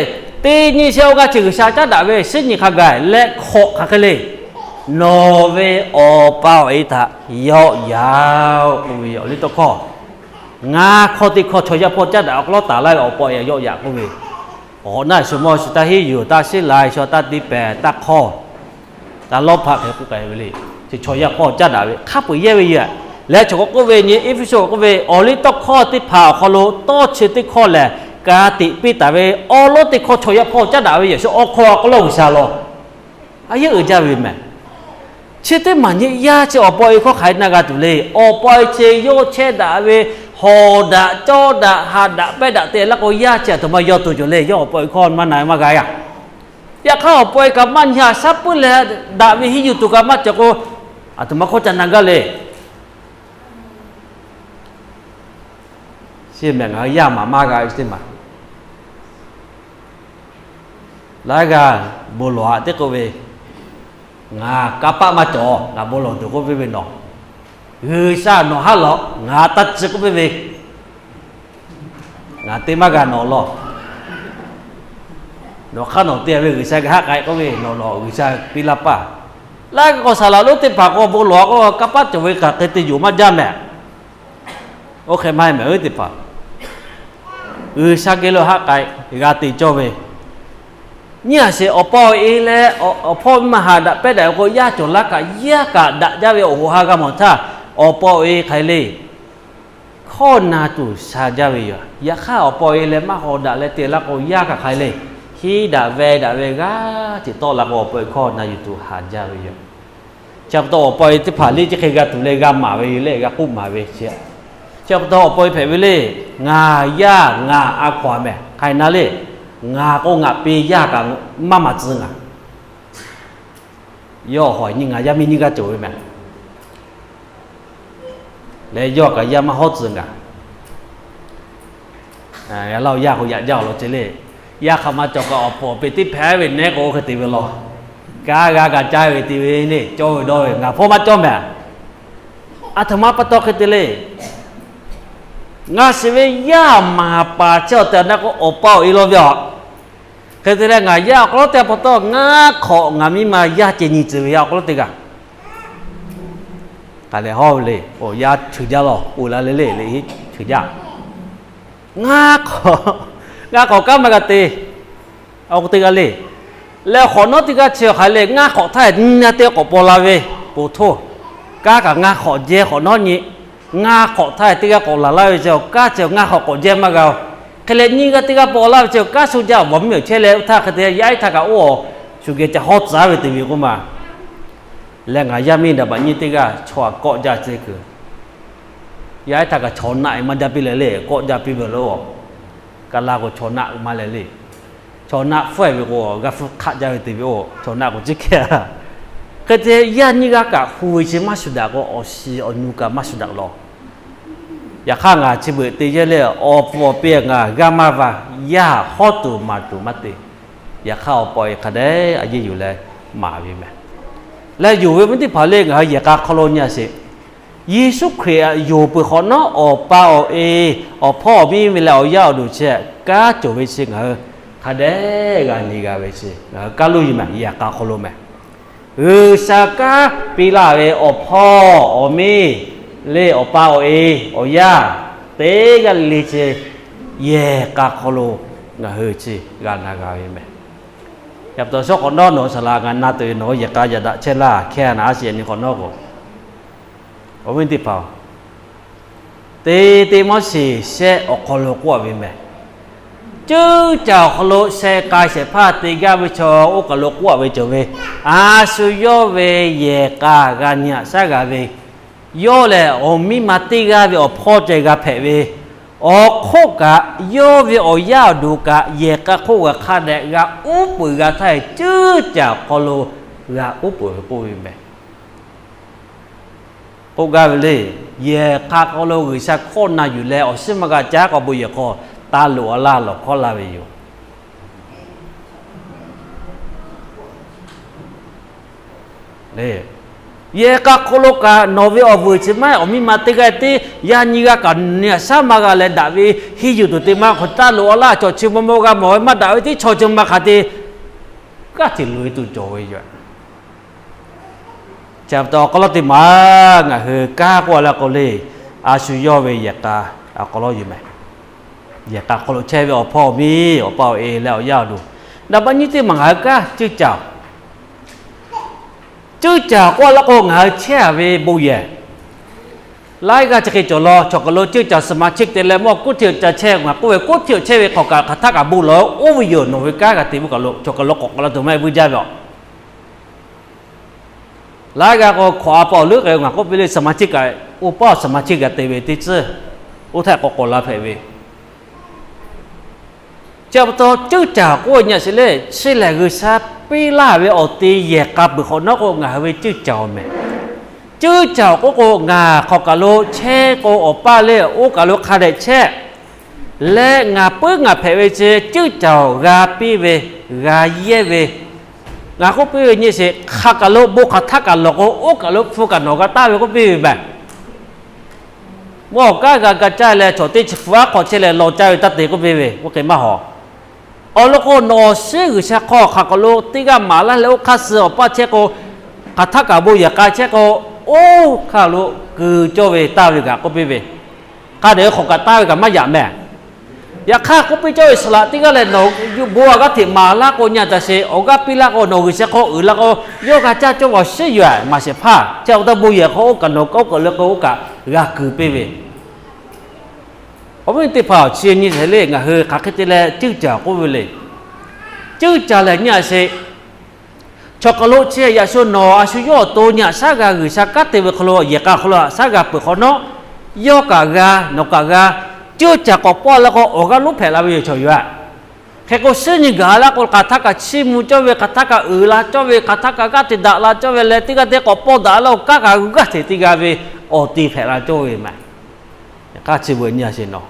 teˇ nyi shehˆ awˇ g'aˇ chi G'uiˬsha caˉ daꞈ ve shinˉ nyi hk'a gaˬ leh hk'awꞈ hk'aˬ hk'e le, nawˬ ve awˬ pa awˬ e htaꞈ yawˆ yaꞈ-oˬ k'oˆ ve awˬliˇtawˇhkawˇ. Ngaˬ hkawˇ teˇ hkawˇ chaw yaˇ hpawˇ caˉ daꞈ awˬ hk'aw lo taˍ laˇ ve awˬ pa awˬ e yawˆ yaꞈ k'oˆ ve, awˬ naˆ shu mawˇ shu taˇ henˇ yuˬ, taˇ sheˉ lai shaw, taˇ te pehˍ, taˇ hk'awˇ, taˇ lawˇ hpaˆ hk'e k'oˆ k'ai ve le. Chi chaw yaˇ hpawˇ caˉ daꞈ ve hk'a peu-eˬ yehˇ ve yoˬ. Leh chaw k'awꞈ k'oˆ ve nyi Eˇfeˇsuꞈ k'oˆ ve awˬliˇtawˇhkawˇ teˇ hpaˍ awˬ hk'aw lo tawˇ chi teˇ hkawˇ lehˬ, ka tiꞈ piˇ taˍ ve awˉ lawˉ teˇ hkawˇ chaw yaˇ hpawˇ caˉ daꞈ ve yoˬ. Shu awˬ hk'aw awˬ hk'aw lo G'uiˬsha law a yehˉ uiˍ jaˇ ve mehˍ. Chi teˇ maˬ nyi yaˇ chi awˬ pa awˬ e hkawˇ hk'aˬ hk'e na g'a tuˬ le. Awˬ pa awˬ e chi yawˇ chehˇ daꞈ ve, hawˍ daꞈ, cawˇ daꞈ, haꞈ daꞈ, pehˇ daꞈ te laˇ k'o, yaˇ chi aˬ htoꞈ ma yaw tuˬ cawˬ le. Yawˇ awˬ pa awˬ e hkawˇ maˇ na maˇ g'a yaˇ. Yaꞈ hk'aˇ awˬ pa awˬ e kaꞈ maˇ nyi haꞈ shaˉ puiˉ leh daꞈ ve henˇ yuˬ tuˬ kaꞈ maˇ cawˬ k'o, aˬ htoꞈ ma hkawˇ ca na gaˇ le. Chi mehˍ ngaˬ hui yaˇ maˬ maˇ g'a ve teˇ maˬ. Laiˉ g'aˇ bon lawˬ-a teˇ k'oˆ ve, ngaˬ kanˇ paˆ maˇ cawˬ, ngaˬ bon lawˬ tuˬ k'oˆ piˇ ve nawˬ, G'uiˬsha nawˬ haˉ lawꞈ ngaˬ taˇ ci k'oˆ piˇ ve, ngaˬ te maˇ g'a nawˬ law. Nawˬ hk'aˇ nawˬ te ve G'uiˬsha geh haˆ k'ai k'oˆ ve nawˬ lawꞈ G'uiˬsha piˇ laˇ paˇ. Laiˉ g'aˇ k'o saˍ laꞈ lonˉ teˇ hpaˍ k'o bon lawˬ-a k'o, kanˇ paˆ cawˬ ve kaꞈ hk'e te yuˬ maˇ jaˇ mehˍ. Oˇ hk'e maˇ heˆ mehˍ, oˇ teˇ hpaˍ G'uiˬsha geh lo haˆ k'ai g'a te cawˇ ve, nyi a sheˍ awˬ pa awˬ e leh awˬ hpawˇ maˇ haꞈ daꞈ pehˇ daꞈ ve k'o, yaˇ cawˬ laˇ kaꞈ yaˇ kaꞈ daꞈ jaˇ ve awˬ hoꞈ ha g'a mawˬ htaˇ, awˬ pa awˬ e hk'aˬ hk'e le hkawˇ na tuˬ sha jaˇ ve yoˬ. Yaꞈ hk'aˇ awˬ pa awˬ e leh maˇ hawˍ daꞈ leh te laˇ k'o, yaˇ kaꞈ hk'aˬ hk'e le Hiˉ daꞈ ve daꞈ ve g'aˇ ceuˬ tawˆ la k'o, awˬ pa awˬ e hkawˇ na yuˬ tuˬ haˍ jaˇ ve yoˬ. Chi pa taw awˬ pa awˬ e teˇ hpaˍ liˇ chi hk'e g'a tuˬ leh g'a maˍ ve yoˬ leh g'a k'oˆ maˍ ve chi. Chi pa taw awˬ pa awˬ e hpehꞈ ve le, ngaˬ yaˇ ngaˬ a hkaw-a mehˬ hk'aˬ hk'e na le, ngaˬ k'o ngaˬ piˇ yaˇ kaꞈ maˇ maˍ tcuh ngaˬ. Yawˇ hawˬ nyi ngaˬ yaˇ miˇ nyiˇ g'aˇ cawˬ ve mehˬ. Leh yawˇ kaꞈ yaˇ maˇ hawˉ tcuh ngaˬ. Laˇ-oˬ, yaˇ k'o yaꞈ jaˇ awˬ lawn ceh le. Yaˇ hk'aˬ ma cawˬ kaꞈ awˬ puˍ awˬ pi teˇ hpehꞈ ve nehˉ k'o hk'e te ve law. Kanˉ g'a kaꞈ caˇ ve te ve le, cawˇ ve dawˇ ve ngaˬ hpawˇ maˇ cawˇ mehˬ. Aˬ htoꞈ ma pa taw hk'e te le. Ngaˬ shiˍ ve yaˇ maˍ paˍ chehˇ awˬ tehˬ awˬ na k'o, awˬ pa awˬ e law ve aˬ. Hk'e te leh ngaˬ yaˇ awˬ hk'aw lo teˇ g'aˇ pa taw, ngaˇ hk'awꞈ ngaˬ miˇ ma yaˇ ceh nyi tcuh ve yaˇ awˬ hk'aw lo teˇ g'aˇ. Hk'aˬ lehˬ hawˉ ve le, yaˇ cheuˬ jaˇ law, uiˍ la le le le, cheuˬ jaˇ. Ngaˇ hk'awꞈ, ngaˇ hk'awꞈ kanˉ maˇ g'a te. Awˬ k'o teˇ g'aˇ le. Leh hk'awꞈ nawˉ teˇ g'aˇ chi hk'aˬ le, ngaˇ hk'awꞈ htaˇ nyi na teˇ g'aˇ k'awꞈ paw la ve, poˬ htoˇ. Kanˉ kaꞈ ngaˇ hk'awꞈ jehˇ hk'awꞈ nawˉ nyi. Ngaˇ hk'awꞈ htaˇ teˇ g'aˇ k'awꞈ laˬ laˇ ve chi, kanˉ chi ngaˇ hk'awꞈ k'awꞈ jehˇ maˇ g'a-oˬ. Hk'e leh nyiˇ g'aˇ teˇ g'aˇ paw laˇ ve chi, kanˉ shu jaˇ awˬ bvuhꞈ miˇ awˬ chehˇ leh, oˇ htaˇ hk'e te yaˇ iˉ htaˇ kaꞈ oˇ awˬ shu geh ca hawˉ tcuh ve te ve k'oˆ ma. Leh ngaˬ yaˇ miˇ daꞈ baꞈ nyiˇ teˇ g'aˇ chaw aꞈ kawˆ jaˇ ceh kuiˬ. Yaˇ iˉ htaˇ kaꞈ chaw naˆ-e maˇ jaˇ piˇ leh le, kawˆ jaˇ piˇ ve le-oˬ. Kaˇ laˇ k'o chaw naˆ maˇ leh le. Chaw naˆ hpfuhˇ-e ve k'o g'a hpfuhˇ hk'aˆ jaˇ ve te ve-oˬ, chaw naˆ k'o ciˉ hkehˇ. Hk'e te yaˇ nyiˇ g'aˇ kaꞈ hu ve chi maˇ shuˍ daꞈ k'o, awˬ shiˍ awˬ nu kaꞈ maˇ shuˍ daꞈ law. Yaꞈ hk'aˇ ngaˬ chi beuꞈ te yehˇ le, awˬ puˍ awˬ pi ngaˬ g'aˇ maˇ va, yaˇ hawˉ tuˬ maˍ tuˬ maˇ te. Yaꞈ hk'aˇ awˬ pa awˬ e hk'a dehꞈ a yeˇ yuˬ leh maˍ ve mehˬ. Leh yonˍ ve mvuhˇ teˇ hpaˍ le ngaˬ hui yehˬ k'a hk'aw lo nyi-a sheˍ. Yeˍsuˆ Hkriꞈ yonˍ peuˬ hk'awꞈ nawˉ, awˬ pa awˬ e, awˬ hpawˇ awˬ miˇ ve leh awˬ yaˇ awˬ duˬ chi kanˉ cawˬ ve chi ngaˬ hui hk'a dehꞈ g'a nyi g'a ve chi ngaˬ hui kaˇ lo yuˬ mehˬ, yehˬ k'a hk'aw lo mehˬ. G'uiˬsha kanˉ piˇ laˇ ve awˬ hpawˇ awˬ miˇ le, awˬ pa awˬ e, awˬ yaˇ teˇ g'aˇ le le chi yehˬ k'a hk'aw lo ngaˬ hui chi g'a na g'a ve mehˬ. Yaꞈ pa taw shawˉ k'awꞈ nawˉ nawˬ saˍ laꞈ ngaˬ na tuˬ ve nawˬ yehˬ k'a yaꞈ daꞈ chehˇ laˇ hkehˇ naꞈ a shiˍ nyi k'awꞈ nawˉ k'o, awˬ viˉ teˇ hpaˍ-oˬ, te te mawˇ sheˍ shehˆ awˬ hk'aw lo k'oˆ-a ve mehˬ. Ceuˇ caˬ awˬ hk'aw lo sheh k'ai shehˍ hpaˇ te gaˇ ve chaw oˇ kaˬ lo k'oˆ-a ve cawˬ ve, a shu yawˇ ve yehˬ k'a g'a nyi-a shaˉ g'a ve, yawˇ lehˬ awˬ miˇ ma teˇ g'aˇ ve awˬ hpawˇ ceh g'a hpehꞈ ve, awˬ hk'oˆ kaꞈ yawˇ ve awˬ yaˇ awˬ duˬ kaꞈ yehˬ k'a hk'oˆ g'a hk'a dehꞈ g'a uˉ peunˍ g'a htaˇ, ceuˇ caˬ awˬ hk'aw lo g'a uˉ peunˍ ve k'oˆ ve mehˬ. K'oˆ gaˇ ve le, yehˬ k'a hk'aw lo G'uiˬsha hkawˇ na yuˬ leh awˬ shiˉ maˇ g'a caˉ k'awꞈ bon yehˬ hk'aw taˇ loꞈ-a laˇ lawˬ hkawˉ laˇ ve yoˬ. Yehˬ k'a hk'aw lo kaꞈ nawˬ ve awˬ vuiˬ chi maˇ heˆ, awˬ miˇ ma teˇ g'aˇ tiˉ yaˇ nyiˇ g'aˇ kaꞈ nyi-a shaˉ maˇ g'a leh daꞈ ve henˇ yuˬ tuˬ te maˇ hk'awꞈ taˇ loꞈ-a laˇ. Chaw chi maw maw g'a mawˬ ve maˇ daꞈ ve teˇ chaw chi ma hk'aˬ te g'aˇ hteꞈ loꞈ-e tuˬ cawˬ ve yoˬ. Chi pa taw awˬ hk'aw lo teˇ maˬ ngaˬ hui kanˉ k'oˆ-a laˇ k'o le, a shu yawˇ ve yehˬ k'a awˬ hk'aw lo yuˬ mehˬ. Yehˬ k'a hk'aw lo chehˇ ve awˬ hpawˇ awˬ miˇ, awˬ pa awˬ e leh awˬ yaˇ awˬ duˬ, daꞈ baˆ nyiˇ teˇ maˬ ngaˬ hui kanˉ ceuˇ caˬ-oˬ. Ceuˇ caˬ k'oˆ-a laˇ k'o ngaˬ hui chehˇ-a ve bon yehˬ laiˉ g'aˇ chi hk'e cawˬ law. Chaw kaˬ lo ceuˇ caˬ สมาชิก te leh mawˇ กรุงเทพ ca chehˇ ngaˬ k'oˆ ve, กรุงเทพ chehˇ ve hk'awꞈ kaꞈ hk'aˬ htaˆ kaꞈ bon lawˬ-o. Oˇ ve yoˬ nawˬ ve kanˉ g'a te ve kaˬ lo chaw kaˬ lo k'awꞈ k'awꞈ la tuˬ maˇ heˆ vuiˇ jaˇ ve aˬ. Laiˉ g'aˇ k'o hk'awꞈ a pa awˬ leuˉ k'ai ngaˬ k'oˆ piˇ le, สมาชิก kaꞈ oˇ paˆ สมาชิก g'a te ve teˇ tcuhˉ, oˇ htaˇ k'awꞈ k'awꞈ la hpehꞈ ve. Chi pa taw ceuˇ caˬ k'oˆ ve nyi sheˍ le, chi lehˬ G'uiˬsha piˇ laˇ ve awˬ te yehˬ k'a peuˬ hk'awꞈ nawˉ k'o ngaˬ hui ve ceuˇ caˬ-oˬ mehˬ. Ceuˇ caˬ k'oˆ k'o ngaˬ hk'awꞈ kaˬ lo chehˇ k'o awˬ paˇ le, oˇ kaˬ lo hk'a dehꞈ chehˇ leh ngaˬ puiˉ ngaˬ hpehꞈ ve chi ceuˇ caˬ-oˬ g'a piˇ ve, g'a yehˇ ve, ngaˬ k'oˆ piˇ ve nyi sheˍ, hk'aˬ kaˬ lo bon hk'aˬ htaˆ kaꞈ lawˬ k'o oˇ kaˬ lo hpu kaꞈ nawˬ g'a taˍ ve k'oˆ piˇ ve mehˬ. Mawˇ awˬ kanˉ g'a ga caˇ leh chaw teˇ chi hpu aˉ hk'aw chehˇ leh law caˇ ve taˇ te k'oˆ piˇ ve, oˇ hk'e maˇ hawˍ. Awˬ lawn k'o nawˬ awˬ shiˉ G'uiˬsha hk'aw hk'aˬ kaˬ lo teˇ g'aˇ maˍ laˇ leh oˇ hk'aˇ suh awˬ paˇ chehˇ k'o, hk'aˬ htaˆ kaꞈ bon yehˬ k'a chehˇ k'o, oˇ hk'aˇ lo keu cawˇ ve taˇ ve kaꞈ k'oˆ piˇ ve, hk'a dehꞈ hk'awꞈ kaꞈ taˇ ve kaꞈ maˇ yaꞈ mehˬ. Yaꞈ hk'aˇ k'oˆ piˇ cawˇ ve saˍ laꞈ teˇ g'aˇ lehˬ, nawˬ bon awˬ g'aˇ hteꞈ maˍ laˇ k'o nyi a taꞈ sheˍ, awˬ g'aˇ piˇ laˇ k'o nawˬ G'uiˬsha hk'aw uiˍ la k'o, yawˇ g'a caˇ cawˇ ve awˬ shiˉ yoˬ-a, maˍ shehˍ hpaˇ. Chi pa taw bon yehˬ hk'aw oˇ kaꞈ nawˬ kaꞈ oˇ kaˬ leh k'o oˇ kaꞈ g'a keu piˇ ve. Awˬ viˉ teˇ hpaˍ-oˬ, chi nyi sheˍ le, ngaˬ hui hk'aˬ hk'e te leh ceuˇ caˬ k'oˆ ve le. Ceuˇ caˬ lehˬ nyi a sheˍ. Chaw hk'aˬ lo chi yaꞈ shu nawˬ a shu yawˇ awˬ to nyi a shaˉ g'a G'uiˬsha kanˉ te ve hk'aw lo yehˬ k'a hk'aw lo haꞈ shaˉ g'a peuˬ hk'awꞈ nawˉ, yawˇ kaꞈ g'a, nawˬ kaꞈ g'a, ceuˇ caˬ k'awꞈ pawˇ la k'o awˬ g'aˇ lonˉ hpehꞈ la ve yoˬ chaw yoˬ. Hk'e k'o suhˉ nyi gaˬ la k'o hk'aˬ htaˇ kaꞈ chiˇ mvuh cawˇ ve, hk'aˬ htaˇ kaꞈ uiˍ la cawˇ ve, hk'aˬ htaˇ kaꞈ g'aˇ teꞈ daꞈ la cawˇ ve leh teˇ g'aˇ teˇ k'awꞈ pawˇ daꞈ la k'o kanˉ kaꞈ g'aˇ hteꞈ teˇ g'aˇ ve awˬ ti hpehꞈ la cawˇ ve maˬ. Hk'aˇ chi beuꞈ nyi a sheˍ nawˬ.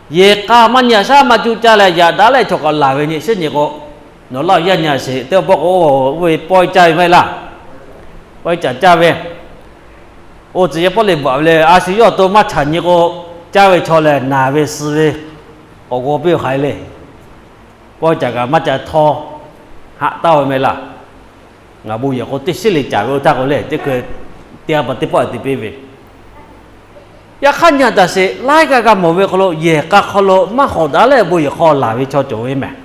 Yehˬ k'a maˇ nyi a shaˉ maˇ cuˇ caˇ leh yaꞈ daꞈ leh chaw kaꞈ laˬ ve nyi suhˉ nyi k'o, nawˬ laˇ yaˇ nyi a sheˍ teˇ pawˆ k'o, oˇ ve pawehˇ caˇ ve maˇ heˆ laˇ. Pawehˇ caˇ caˇ ve, oˇ tcuh yaˇ pawˆ leh bvuhꞈ ve le, a shu yawˇ awˬ to maˇ chaꞈ nyi k'o, caˇ ve chaw lehˬ naˬ ve suh ve, k'awꞈ g'aw piˇ hk'aˬ hk'e le. Pawehˇ caˇ kaꞈ maˇ caˇ htawˇ, haꞈ taˇ ve maˇ heˆ laˇ. Ngaˬ bon yehˬ k'o teˇ shiˉ le caˍ ve oˇ htaˇ k'o le, teˇ hkui teˇ g'aˇ pa teˇ pawˆ te piˇ ve. Yaꞈ hk'aˇ nyi a taˍ sheˍ laiˉ g'aˇ g'a mawˬ ve hk'aw lo yehˬ k'a hk'aw lo maˇ hawꞈ daꞈ leh bon yehˬ hk'aw laˬ ve chaw cawˬ ve mehˬ.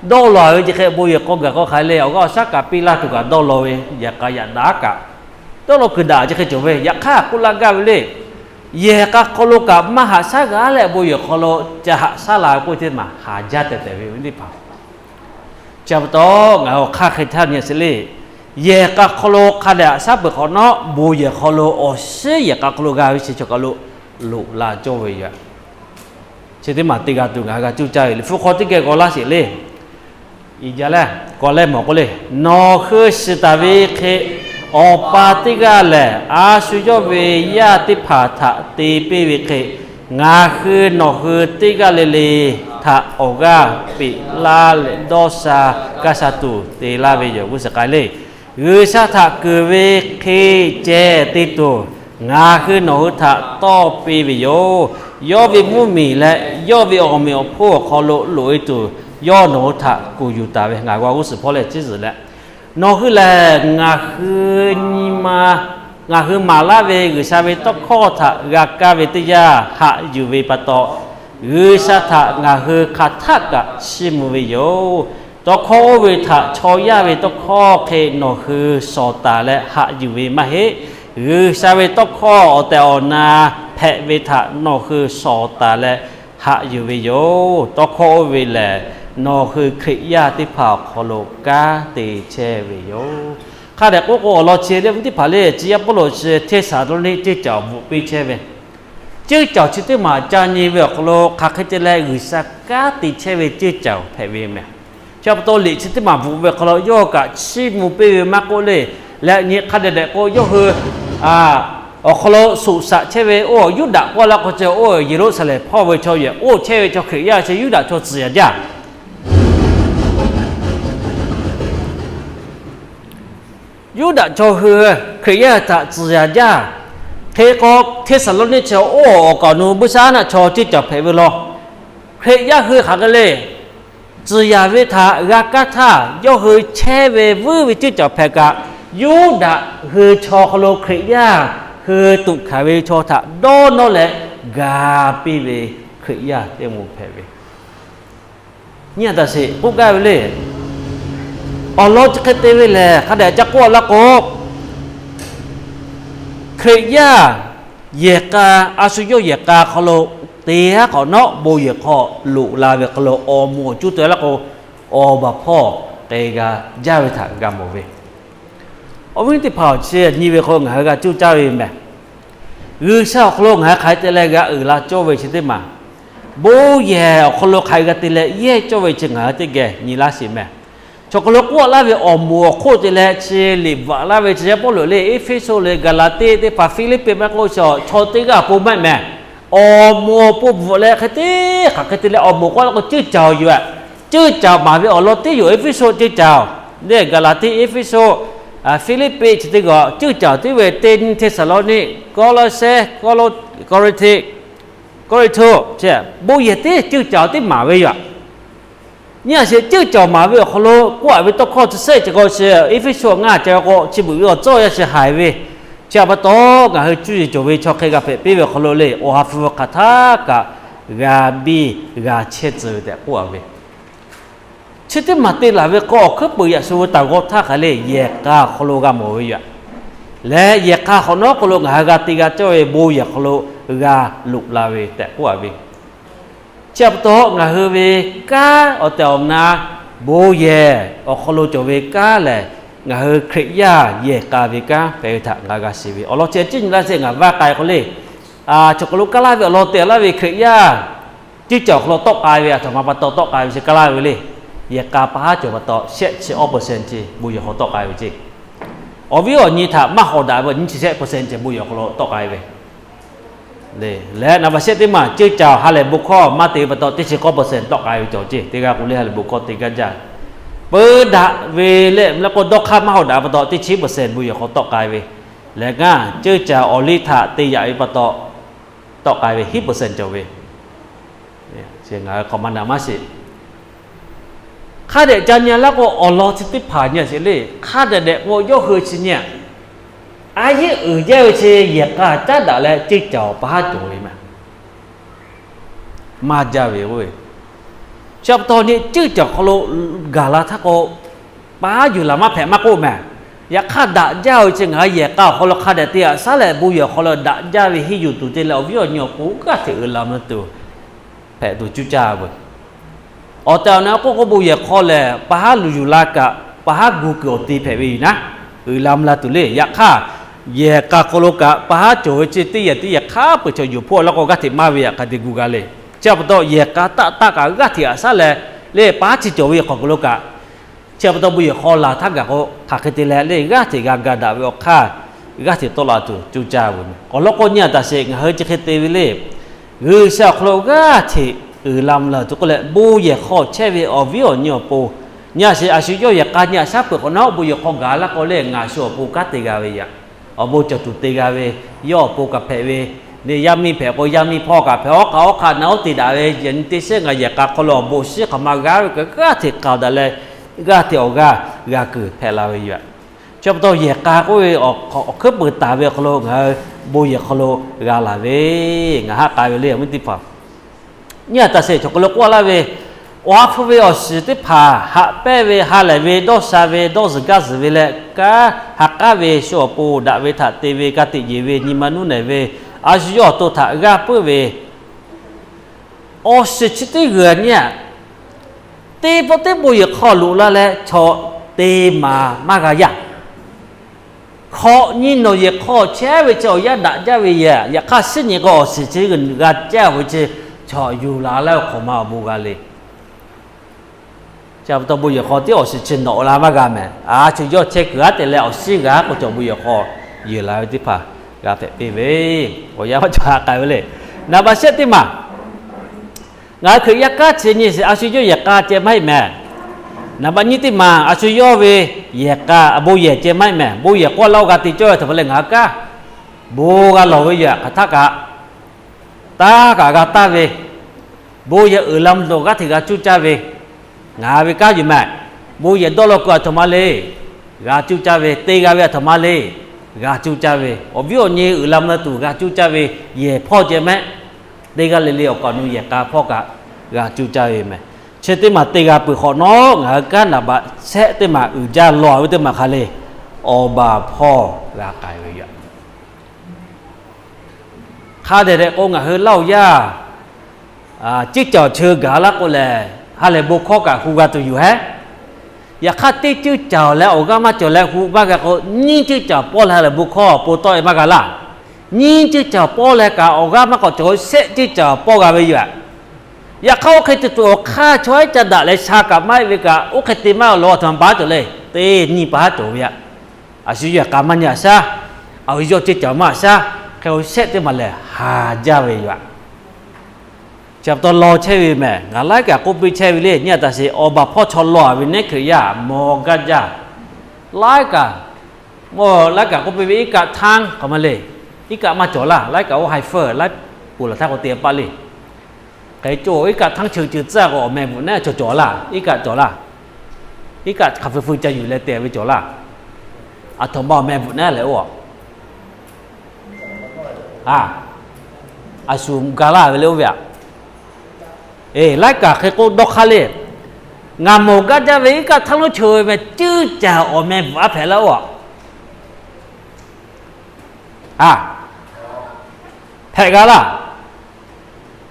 Dawˇ law ve chi hk'e bon yehˬ k'aw gaˬ k'o hk'aˬ hk'e le, awˬ g'aˇ awˬ shaˉ kaꞈ piˇ laˇ tuˬ kaꞈ dawˇ law ve, yehˬ k'a yaꞈ daꞈ kaꞈ, dawˇ law kuiˬ daꞈ chi hk'e cawˬ ve. Yaꞈ hk'aˇ k'oˆ laˇ gaˇ ve le, yehˬ k'a hk'aw lo kaꞈ maˇ haꞈ shaˉ g'a leh bon yehˬ hk'aw lo ca haꞈ shaˉ la ve k'oˆ ve teˇ maˬ haˍ jaˇ tehꞈ tehꞈ ve teˇ hpaˍ. Chi pa taw ngaˬ hui awˬ hk'aˇ hk'e htaˇ nyi a sheˍ le, yehˬ k'a hk'aw lo hk'a dehꞈ haꞈ shaˉ peuˬ hk'awꞈ nawˉ, bon yehˬ hk'aw lo awˬ shiˉ yehˬ k'a hk'aw lo g'a ve chi chaw kaˬ lo loꞈ la cawˇ ve yoˬ. Chi teˇ maˬ te g'a tuˬ ngaˬ hui g'a cuˇ caˇ ve le. Hpu hk'aw teˇ geh g'aw laˇ sheˍ le. Iˍ jaˇ leh, k'awꞈ leh mawˬ k'oˆ le, nawˬ hui shiˍ taˍ ve hk'e, awˬ pa teˇ g'aˇ lehˬ a shu yawˇ ve yaˇ teˇ hpaˍ htaꞈ te piˇ ve hk'e, ngaˬ hui nawˬ hui teˇ g'aˇ le le htaꞈ awˬ g'aˇ peꞈ laˇ leh dawˇ sha gaˇ sha tuˬ te laˇ ve yoˬ. G'uˇ suhˍ k'ai le. G'uiˬsha htaꞈ keunˍ ve hk'e ceh te tuˬ, ngaˬ hui nawˬ hui htaꞈ tawˇ piˇ ve yoˬ. Yawˇ ve mvuhˇmiˬ leh yawˇ ve awˬ meꞈ awˬ hponˇ awˬ hk'aw lo loꞈ-e tuˬ, yawˇ nawˬ hui htaꞈ kuˬ yuˬ taˍ ve. Ngaˬ g'a g'uˇ suhˍ hpawˇ leh ciˇ zuhˬ leh, nawˬ hui lehˬ ngaˬ hui nyi ma, ngaˬ hui maˍ laˇ ve G'uiˬsha ve tawˇ hkawˇ htaꞈ g'a kaˇ ve teˇ yanˇ haꞈ yuˬ ve pa taw, G'uiˬsha htaꞈ ngaˬ hui hk'aˬ htaˆ kaꞈ chiˇ mvuh ve yoˬ. Tawˇ hkawˇ oˇ ve htaꞈ chaw yaˇ ve tawˇ hkawˇ hk'e nawˬ hui shawˍ taˍ leh haꞈ yuˬ ve maˇ heˆ. G'uiˬsha ve tawˇ hkawˇ awˬ tehˬ awˬ na hpehꞈ ve htaꞈ nawˬ hui shawˍ taˍ leh haꞈ yuˬ ve yoˬ. Tawˇ hkawˇ oˇ ve lehˬ, nawˬ hui Hkriꞈ yaˇ teˇ hpaˍ awˬ hk'aw lo kanˉ te chehˇ ve yoˬ. Hk'a dehꞈ k'oˆ k'o, awˬ lawn chi teˇ hpaˍ le, tcuh yaˇ Pawˇluꞈ chi Hteˇsaˍlawˇniˆ ceuˇ caˬ bvuhꞈ piˇ chehˇ ve, ceuˇ caˬ chi teˇ maˬ ca nyi ve awˬ hk'aw lo hk'aˬ hk'e te leh G'uiˬsha kanˉ te chehˇ ve ceuˇ caˬ hpehꞈ ve mehˬ. Chi pa taw liꞈ chi teˇ maˬ bvuhꞈ ve hk'aw lo yawˇ kaꞈ chiˇ mvuh piˇ ve maˇ k'oˆ le, leh nyi hk'a dehꞈ dehꞈ k'o yawˇ hui awˬ hk'aw lo shoꞈ shaꞈ chehˇ ve oˇ Yuˇdaꞈ k'oˆ la k'o ceh, oˇ Yeˍruˆsaˍlehnˍ hpawˇ ve chaw yehˬ oˇ chehˇ ve chaw Hkriꞈ yaˇ chi Yuˇdaꞈ chaw tcuh yaꞈ jaˇ. Yuˇdaꞈ chaw hui Hkriꞈ yaˇ htaꞈ tcuh yaꞈ jaˇ. Hk'e k'o, Hteˇsaˍlawˇniˆ chi oˇ awˬ kaꞈ awˬ nu buiˇshaˆaˉnaˆ chaw ceuˇ caˬ hpehꞈ ve law. Hkriꞈ yaˇ hui hk'aˬ hk'e le, tcuh yaꞈ ve htaꞈ g'a kaˇ htaˇ, yawˇ hui chehˇ ve vuiˇ ve ceuˇ caˬ hpehꞈ kaꞈ, Yuˇdaꞈ hui chaw hk'aw lo Hkriꞈ yaˇ hui tuꞈ hkanˍ ve chaw htaꞈ dawˇ nawˇ leh ga piˇ ve Hkriꞈ yaˇ teˇ moˍ hpehꞈ ve. Nyi a taˍ sheˍ k'oˆ gaˇ ve le. Awˬ lawn chi hk'e te ve lehˬ, hk'a dehꞈ ca k'oˆ laˇ k'o, Hkriꞈ yaˇ yehˬ k'a, a shu yawˇ yehˬ k'a hk'aw lo te haˉ hk'awꞈ nawˉ bon yehˬ hk'aw loꞈ la ve hk'aw lo awˬ moˍ awˬ cuˇ te laˇ k'o, awˬ baˬ hpawˇ k'ai g'a jaˇ ve htaꞈ g'a mawˬ ve. Awˬ viˉ teˇ hpaˍ awˬ chi nyi ve hk'aw ngaˬ hui g'a cuˇ caˇ ve mehˬ. G'uiˬsha awˬ hk'aw lo ngaˬ hui hk'aˬ hk'e te leh g'a uiˍ la cawˇ ve chi teˇ maˬ, bon yehˬ awˬ hk'aw lo hk'aˬ hk'e g'a te leh yehˇ cawˇ ve chi ngaˬ hui teˇ geh nyi laˇ sheˍ mehˬ. Chaw hk'aw lo k'oˆ laˇ ve awˬ moˍ awˬ hk'oˆ te leh chi liꞈ bvuhꞈ laˇ ve tcuh yaˇ Pawˇluꞈ le, Eˇfeˇsuꞈ leh Gaˍlaˍtiˆ teˇ hpaˍ, Hpiˇliˇpiˆ maˇ k'oˆ, chaw teˇ g'aˇ awˬ pon maˇ heˆ mehˬ. Awˬ moˍ awˬ pon bvuhꞈ leh hk'e te, hk'aˬ hk'e te leh awˬ moˍ k'oˆ la k'o ceuˇ caˬ yoˬ. Ceuˇ caˬ maˍ ve awˬ lawn teˇ yoˬ. Eˇfeˇsuꞈ ceuˇ caˬ, Gaˍlaˍtiˆ, Eˇfeˇsuꞈ, Hpiˇliˇpiˆ chi teˇ g'aˇ ceuˇ caˬ teˇ ve, teˇ nyiˇ Hteˇsaˍlawˇniˆ, Kawˇlawˇsehˇ, Kawˇrenˍhtuˆ, Kawˇrenˍhtuˆ, bon yehˬ teˇ ceuˇ caˬ teˇ maˍ ve yoˬ. Nyi a sheˍ, ceuˇ caˬ maˍ ve awˬ hk'aw lo k'oˆ a ve tawˇ hkawˇ chi sehˉ ceh k'o, Eˇfeˇsuꞈ ngaˇ ceh k'o chi beuꞈ ve awˬ tcuhˉ awˬ yanˇ chi haiˬ ve. Chi a pa taw ngaˬ hui cuˇ yiˍ cawˬ ve chaw hk'e g'a hpehꞈ piˇ ve awˬ hk'aw lo le, awˬ ha hpu hk'aˬ htaˇ kaꞈ g'a biˇ g'a chehˇ tcuh ve tehꞈ k'oˆ a ve. Chi teˇ maˬ te laˬ ve k'o, awˬ hkuiˉ peuˬ yaꞈ shu ve taˍ g'aw htaˇ hk'aˬ le yehˬ k'a awˬ hk'aw lo g'a mawˬ ve yoˬ. Leh yehˬ k'a hk'awꞈ nawˉ hk'aw lo ngaˬ hui g'a te g'a cawˇ ve bon yehˬ hk'aw lo g'a loꞈ la ve tehꞈ k'oˆ a ve. Chi a pa taw ngaˬ hui ve kanˉ awˬ tehˬ awˬ na Bon yehˬ awˬ hk'aw lo cawˬ ve kanˉ lehˬ, ngaˬ hui Hkriꞈ yaˇ yehˬ k'a ve kanˉ hpehꞈ ve htaꞈ ngaˬ g'a shiˍ ve awˬ lawn chi teˇ nyi laˇ sheˍ ngaˬ vaˇ k'ai k'o le. Chi hk'aw lo kaˇ laˇ ve awˬ lawn te laˇ ve Hkriꞈ yaˇ ceuˇ caˬ awˬ hk'aw lo tawˆ k'ai ve aˬ htoꞈ ma pa taw tawˆ k'ai ve chi kaˇ laˇ ve le. Yehˬ k'a pa haˉ cawˬ pa taw shehˆ chi awˇ percent ceh bon yehˬ hk'aw tawˆ k'ai ve ceh. Awˬ viˉ awˬ nyi htaꞈ maˇ hawˍ daꞈ ve awˬ nyi chi shehˆ percent ceh bon yehˬ hk'aw lo tawˆ k'ai ve le. Leh naˍ baꞈ shehˆ teˇ maˬ ceuˇ caˬ ha lehˬ bon hkawˇ maˇ te ve pa taw teˇ chi k'awˇ percent tawˆ k'ai ve cawˬ ceh. Teˇ g'aˇ k'o le ha lehˬ bon hkawˇ te gaˇ jaˇ. Peu daꞈ ve leh k'o dawˇ hk'aˇ maˇ hawˍ daꞈ pa taw teˇ chi percent bon yehˬ hk'aw tawˆ k'ai ve. Leh ngaˬ ceuˇ caˬ awˬ liˇ htaꞈ te yaꞈ ve pa taw tawˆ k'ai ve hiˉ percent cawˬ ve. Ngaˬ hui hk'awꞈ ma naˍ maˇ sheˍ. Hk'a dehꞈ ca nyi laˇ k'o awˬ lawn chi teˇ hpaˍ nyi sheˍ le. Hk'a dehꞈ dehꞈ k'o yawˇ hui chi nyi a yehˉ uiˍ jaˇ ve chi yehˬ k'a caˉ daꞈ leh ceuˇ caˬ awˬ pa haˉ cawˬ ve maˇ maˇ jaˇ ve k'o, chi pa taw nyi ceuˇ caˬ awˬ hk'aw lo gaˬ la htaˇ k'o, pa haˉ yuˬ laˬ maˇ hpehꞈ maˇ k'oˆ mehˍ. Yaꞈ hk'aˇ daꞈ jaˇ ve chi ngaˬ hui yehˬ k'a awˬ hk'aw lo hk'a dehꞈ te haꞈ shaˉ leh bon yehˬ awˬ hk'aw lo daꞈ jaˇ ve henˇ yuˬ tuˬ te leh awˬ viˉ awˬ nyi awˬ pon g'aˇ hteꞈ uiˍ la mvuh tuˬ hpehꞈ tuˬ cuˇ caˇ veuˬ. Awˬ tehˬ awˬ na k'oˆ k'o bon yehˬ hk'aw lehˬ pa haˉ luˬ yuˬ la kaꞈ pa haˉ gu kuiˬ awˬ te hpehꞈ ve yoˬ naˉ, uiˍ la mvuh la tuˬ le. Yaꞈ hk'aˇ yehˬ k'a hk'aw lo kaꞈ pa haˉ cawˬ ve chi teˇ yehˬ teˇ yehˬ hk'a peu-eˬ chaw yuˬ hpawˇ laˇ k'o g'aˇ hteꞈ maˇ ve yaꞈ hk'a te gu g'a le. Chi pa taw yehˬ k'a taˆ taˆ kaꞈ g'aˇ hteꞈ haꞈ shaˉ leh le pa haˉ chi cawˬ ve yehˬ hk'aw hk'aw lo kaꞈ chi pa taw bon yehˬ hk'aw laˬ htaˇ gaˬ k'o hk'aˬ hk'e te leh le g'aˇ hteꞈ g'a ga daꞈ ve awˬ hk'aˇ g'aˇ hteꞈ tawˆ la tuˬ cuˇ caˇ veuˬ. Awˬ lawn k'o nyi a taˍ sheˍ ngaˬ hui chi hk'e te ve le. G'uiˬsha awˬ hk'aw lo g'aˇ hteꞈ uiˍ la mvuh la tuˬ k'oˆ leh bon yehˬ hk'aw chehˇ ve awˬ viˉ awˬ nyi awˬ pon nyi a sheˍ a shu yawˇ yehˬ k'a nyi haꞈ shaˉ peuˬ hk'awꞈ nawˉ bon yehˬ hk'aw gaˬ laˇ k'o le ngaˬ shu awˬ pon kanˉ te g'a ve yaꞈ, awˬ bon cawˬ tuˬ te g'a ve, yawˇ awˬ pon kaꞈ hpehꞈ ve, le yaˇ miˇ hpehꞈ k'o yaˇ miˇ hpawˇ kaꞈ hpehꞈ awˉ hk'aˇ awˉ hk'aˇ na oˉ te daꞈ ve yaꞈ nyi teˇ sheˉ ngaˬ yehˬ k'a hk'aw lo awˬ bon shiˉ hk'aˬ ma g'a ve kaꞈ g'aˇ hteꞈ k'aoˍ daꞈ leh g'aˇ hteꞈ awˬ g'aˇ g'a kuiˬ hpehꞈ la ve yoˬ. Chi pa taw yehˬ k'a k'oˆ ve awˬ hk'aw awˬ hkuiˉ peuˬ taˍ ve awˬ hk'aw lo ngaˬ hui bon yehˬ hk'aw lo g'a laˬ ve, ngaˬ haˆ k'ai ve le awˬ viˉ teˇ hpaˍ. Nyi a taˍ sheˍ chaw hk'aw lo k'oˆ laˇ ve, awˬ ha hpu ve awˬ shiˍ teˇ hpaˍ haꞈ pehnˇ ve ha lehˬ ve dawˇ sha ve dawˇ zuhˬ gaˇ zuhˬ ve leh kanˉ ha k'aˉ ve shu awˬ pon daꞈ ve htaꞈ te ve ka tiꞈ yeˬ ve nyi ma nuˇ nehˬ ve a shu yawˇ awˬ to htaꞈ g'aˇ puiˉ ve awˬ shiˍ chi teˇ g'uiˬ nyi a, teˇ pawˆ teˇ bon yehˬ hk'aw loꞈ la leh chaw te maˍ maˇ g'a yaˇ. Hkawꞈ nyi nawˬ yehˬ hk'aw chehˇ ve chi awˬ yanˇ daꞈ jaˇ ve yehˬ. Yaꞈ hk'aˇ shinˉ nyi k'o awˬ shiˍ chi g'a caˇ ve chi chaw yuˬ la leh awˬ hk'awꞈ ma awˬ bon g'a le. Chi pa taw bon yehˬ hk'aw tiˉ awˬ shiˍ chi nawꞈ la maˇ g'a mehˍ. A shu yawˇ chehˇ kuiˬ haˉ te leh awˬ shiˉ g'a k'o cawˬ bon yehˬ hk'aw yeˬ la ve teˇ hpaˍ g'a hpehꞈ piˇ ve, awˬ yanˇ maˇ cawˬ haꞈ k'ai ve le. Naˍ baꞈ shehˆ teˇ maˬ ngaˬ hui Hkriꞈ yaˇ kanˉ chi nyi sheˍ a shu yawˇ yehˬ k'a ceh maˇ heˆ mehˍ. Naˍ baꞈ nyiˇ teˇ maˬ a shu yawˇ ve yehˬ k'a bon yehˬ ceh maˇ heˆ mehˍ. Bon yehˬ k'awꞈ la oˇ g'a te cawˇ ve htaꞈ pa leh ngaˬ hui kanˉ bon g'a lawˬ ve yoˬ. Hk'aˬ htaˇ kaꞈ taˇ kaꞈ g'a taˇ ve, bon yehˬ uiˍ la mvuh tuˬ g'aˇ hteꞈ g'a cuˇ caˇ ve, ngaˬ ve kanˉ yoˬ mehˍ. Bon yehˬ dawˇ law kuiˬ aˬ htoꞈ ma le, g'a cuˇ caˇ ve, te g'a ve aˬ htoꞈ ma le, g'a cuˇ caˇ ve, awˬ viˉ awˬ nyi uiˍ la mvuh tuˬ g'a cuˇ caˇ ve, yehˬ hpawˇ ceh mehˍ. Teˇ g'aˇ le le awˬ kaꞈ nu yehˬ k'a hpawˇ kaꞈ g'a cuˇ caˇ ve mehˍ. Chi teˇ maˬ te g'a peuˬ hk'awꞈ nawˉ ngaˬ hui kanˉ naˍ baꞈ shehˆ teˇ maˬ uiˍ jaˇ law ve teˇ maˬ hk'a le, awˬ baˬ hpawˇ g'a k'ai ve yoˬ. Hk'a dehꞈ dehꞈ k'o ngaˬ hui Laˇ huˍ yaˇ ceˇ cawˬ cheu gaˬ laˇ k'o lehˬ, ha lehˬ bon hkawˇ kaꞈ hu g'a tuˬ yuˬ hehˉ. Yaꞈ hk'aˇ teˇ ceˇ cawˬ leh awˬ g'aˇ maˇ cawˬ leh hu maˇ g'a k'o, nyiˇ ceˇ cawˬ pawˆ leh ha lehˬ bon hkawˇ awˬ pon tawˆ e maˇ g'a laˇ. Nyiˇ ceˇ cawˬ pawˆ leh kaꞈ awˬ g'aˇ maˇ k'awꞈ cawˬ, shehˆ ceˇ cawˬ pawˆ g'a ve yoˬ. Yaꞈ hk'aˇ oˇ hk'e te tuˬ awˬ hk'aˇ chaw haiˉ ca daꞈ leh sha kaꞈ maˇ heˆ ve kaꞈ oˇ hk'e te maˇ awˬ lawn aˬ htoꞈ ma pa haˉ cawˬ le. Teˇ nyiˇ pa haˉ cawˬ ve aꞈ. A shu yawˇ yehˬ k'a maˇ nyi haꞈ shaˉ, a shu yawˇ ceˇ cawˬ maˇ haꞈ shaˉ, hk'e k'o shehˆ teˇ maˬ lehˬ haˍ jaˇ ve yoˬ. Chi pa taw law chehˇ ve mehˍ. Ngaˬ laiˉ kaꞈ k'oˆ piˇ chehˇ ve le. Nyi a taˍ sheˍ awˬ baˬ hpawˇ chaw law a ve neˉ Hkriꞈ yaˇ mawˬ gaˇ jaˇ. Laiˉ kaꞈ, mawˬ laiˉ kaꞈ k'oˆ piˇ ve iˉ kaˆ htanˇ k'awꞈ ma le. Iˉ kaˆ maˇ cawˬ laˇ. Laiˉ kaꞈ oˇ hyphen laiˉ poˬ laˬ htaˇ k'o te paˆ le. Hk'e cawˬ iˉ kaˆ htanˇ cheu ceu tcuhˉ k'o awˬ meh bvuhꞈ naˉ chaw cawˬ laˇ. Iˉ kaˆ cawˬ laˇ. Iˉ kaˆ hk'aˬ feu feu ca yuˬ leh te ve cawˬ laˇ. Aˬ htoꞈ ma awˬ meh bvuhꞈ naˉ leh oˇ a shu ga laˇ ve le oˇ ve aꞈ. Laiˉ kaꞈ hk'e k'oˆ dawˇ hk'aˇ le. Ngaˬ mawˬ gaˇ jaˇ ve iˉ kaˆ htanˇ lonˉ cheu ve meh cuˇ caˬ awˬ meh bvuhꞈ aˉ hpehꞈ laˇ oˇ a. A, hpehꞈ g'a laˇ.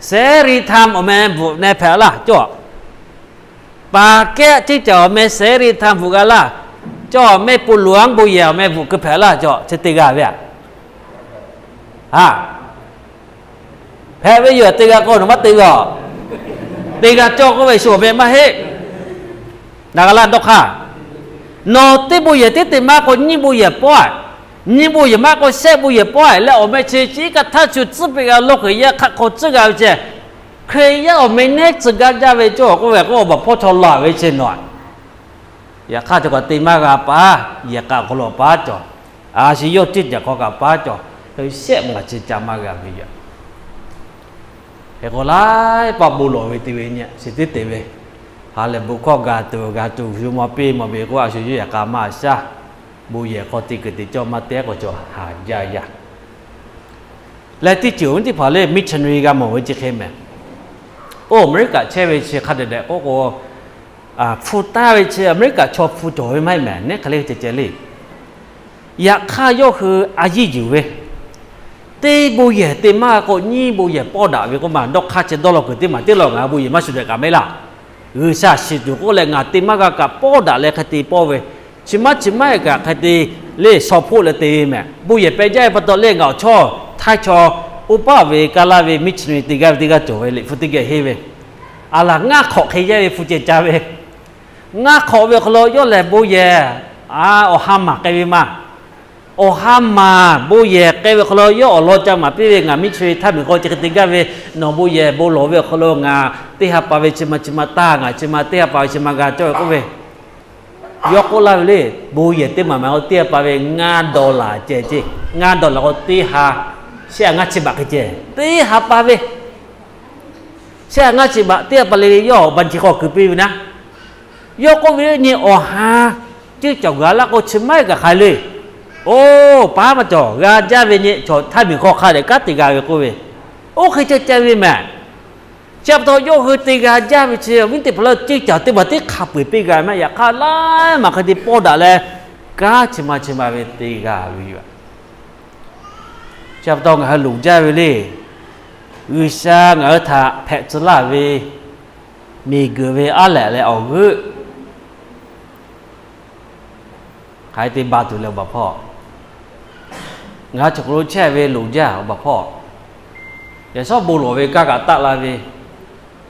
Sehˉ riˇ htaˇ awˬ meh bvuhꞈ neh hpehꞈ laˇ cawˇ. Paˍ kehˉ ceˇ caˬ awˬ meh เสรีธรรม bvuhꞈ g'a laˇ. Cawˬ meh ปลดล็อก bon yehˬ awˬ meh bvuhꞈ keu hpehꞈ laˇ cawˬ, chi te g'a ve aꞈ. Hpehꞈ ve yoˬ, te g'a k'o nawˬ maˇ te g'a. Te g'a cawˬ k'oˆ ve shu awˬ meh maˇ heˆ. Naˬ g'a laˇ dawˇ hk'aˇ. Nawˬ teˇ bon yehˬ teˇ te maˇ k'o nyiˇ bon yehˬ pawˆ, nyiˇ bon yehˬ maˇ k'o shehˆ bon yehˬ pawˆ leh awˬ meh chi ciˉ kaꞈ htaˇ shu tcuhˉ peꞈ g'a lawˇ Hkriꞈ yaˇ hk'aˆ hk'aw tcuhˉ g'a ve ceh. Hkriꞈ yaˇ awˬ meh nehˉ tcuh gaˇ jaˇ ve cawˬ k'oˆ ve k'o, awˬ baˬ hpawˇ chaw law ve chi nawˬ aꞈ. Yaꞈ hk'aˇ cawˬ kaꞈ te maˇ g'a paˉ, yehˬ k'aꞈ hk'aw lo paˉ cawˬ. A shu yawˇ ceuˇ caˬ hk'aw kaꞈ paˉ cawˬ. Shehˆ maˬ chi ca maˇ g'a ve yoˬ. Hk'e k'o laiˉ paˆ bon lawˬ ve te ve nyi, shiˍ tiˉ te ve, ha lehˬ bon hkawˇ g'a tuˬ g'a tuˬ shu maˇ piˇ maˇ ve k'o, a shu yawˇ yaꞈ k'a maˇ shaˉ. Bon yehˬ hk'aw te kuiˬ te cawˇ maˇ te k'o cawˬ haˍ jaˇ yaˇ. Leh teˇ ceuˬ awˬ viˉ teˇ hpaˍ lehˬ, missionary g'a mawˬ ve chi hk'e mehˍ. Oˇ Aˍmeˍriˆkaꞈ chehˇ ve chi hk'a dehꞈ dehꞈ k'oˆ k'o, hpu taˇ ve chi Aˍmeˍriˆkaꞈ chaw hpu cawˬ ve maˇ heˆ mehˍ, neˉ hk'e le ceh ceh le. Yaꞈ hk'aˇ yawˇ hui a yiˇ yuˬ ve, teˇ bon yehˬ te maˇ k'o nyiˇ bon yehˬ pawˆ daꞈ ve k'oˆ ma, dawˇ hk'aˇ chi dawˇ law kuiˬ teˇ maˬ teˇ law ngaˬ hui bon yehˬ maˇ shuˍ dehꞈ kaꞈ mehˍ laˇ. G'uiˬsha shiˍ tuˬ k'oˆ leh ngaˬ te maˇ g'a kaꞈ pawˆ daꞈ leh hk'e te pawˆ ve, chi maˇ chi maˇ heˆ kaꞈ hk'e te le shaw hpoˆ leh te ve mehˍ. Bon yehˬ peh jaˇ ve pa taw lehˬ ngaˬ awˬ chawˇ htaiˇ chaw oˇ paˆ ve kaˇ laˇ ve missionary te gaˇ ve teˇ g'aˇ cawˬ ve, liꞈ hpu teˇ geh henˇ ve, aˬ laˬ ngaˇ hk'awꞈ hk'e yaˇ ve hpu ceh ca ve, ngaˇ hk'awꞈ ve awˬ hk'aw lo yawˇ lehˬ bon yehˬ awˬ ha maˬ k'ai ve maˇ. Awˬ ha maˬ bon yehˬ k'ai ve hk'aw lo yawˇ awˬ lawn ca maˍ piˇ ve, ngaˬ missionary htaˇ miˬ k'aw chi hk'e te gaˇ ve, nawˬ bon yehˬ bon lawˬ ve awˬ hk'aw lo ngaˬ teˇ ha pa ve chi ma chi ma taˇ, ngaˬ chi ma teˇ ha pa ve chi ma g'a cawˇ ve k'oˆ ve, yawˇ k'oˆ laˇ ve le, bon yehˬ teˇ maˬ maˬ k'o teˇ ha pa ve ngaˇ dollar ceh ceh, ngaˇ dollar k'o teˇ ha, shehˆ ha ngaˇ chi baꞈ hk'e ceh, teˇ ha pa ve shehˆ ha ngaˇ chi baꞈ teˇ ha pa le le yawˇ awˬ ba chi hk'aw kuiˬ piˇ ve naˉ. Yawˇ k'oˆ ve le nyi, awˬ ha ceuˇ caˬ g'a laˇ k'o chi maˇ heˆ kaꞈ hk'aˬ le. Oˇ paˉ maˇ cawˬ, g'a jaˇ ve nyi, chaw htaˇ miˬ hk'aw hk'a dehꞈ kanˉ te g'a ve k'oˆ ve, oˇ hk'e ceh ceh ve mehˍ. Chi pa taw yawˇ hui te g'a jaˇ ve chi awˬ viˉ teˇ hpaˍ lehˬ, ceuˇ caˬ teˇ maˬ teˇ hk'a peu eˬ piˇ g'a maˇ, yaꞈ hk'aˇ laiˉ maˬ hk'e te pawˆ daꞈ leh, kanˉ chi ma chi ma ve te g'a ve yoˬ. Chi pa taw ngaˬ hui loˍ jaˇ ve le, G'uiˬsha ngaˬ hui htaꞈ hpehꞈ tcuh laˇ ve miˬguiˬ ve aˉ lehꞈ leh awˬ g'euˆ hk'aˬ hk'e te ba tuˬ leh awˬ baˬ hpawˇ, ngaˬ hui chaw hk'aw lo chehˇ ve loˍ jaˇ awˬ baˬ hpawˇ, yaꞈ shawˉ bon lawˬ ve kaˇ kaꞈ taˆ la ve,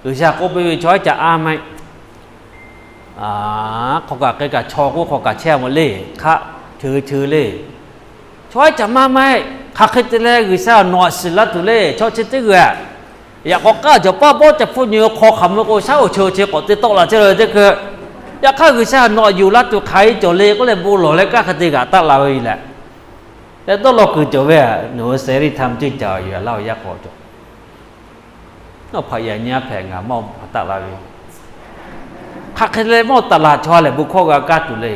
G'uiˬsha k'oˆ piˇ ve chaw haiˉ ca aˉ maˇ heˆ. Hk'aw kaꞈ k'ai kaꞈ chaw k'oˆ hk'aw kaꞈ chehˇ mawˬ le, hk'aˆ cheu cheu le. Chaw haiˉ ca maˇ maˇ heˆ. Hk'aˬ hk'e te leh G'uiˬsha nawˬ aꞈ shiˍ laˇ tuˬ le, chaw chi teˇ g'uiˬ aꞈ. Yaꞈ k'aw k'aˉ cawˬ paˇ bawˆ ca hpfuhˆ nyi hk'aw hk'aˬ mvuh k'o shaˉ oˬ cheu oˬ chi k'awꞈ te tawˆ la chehˇ la ve teˇ hkui. Yaꞈ hk'aˇ G'uiˬsha nawˬ aꞈ yuˬ laˇ tuˬ hk'aˬ hk'e cawˬ le k'oˆ leh bon lawˬ leh kaˇ hk'e te g'a taˆ la ve yoˬ leh, leh dawˇ law kuiˬ cawˬ ve, nawˬ hui เสรีธรรม ceuˇ caˬ yuˬ laˇ awˬ yanˇ k'awꞈ cawˬ. Nawˬ hpaꞈ yaꞈ nyi a hpehꞈ ngaˬ mawˇ hpaꞈ taˆ la ve, hk'aˬ hk'e leh mawˇ taˍ laˬ chaw lehˬ bon hkawˇ g'a kaˇ tuˬ le.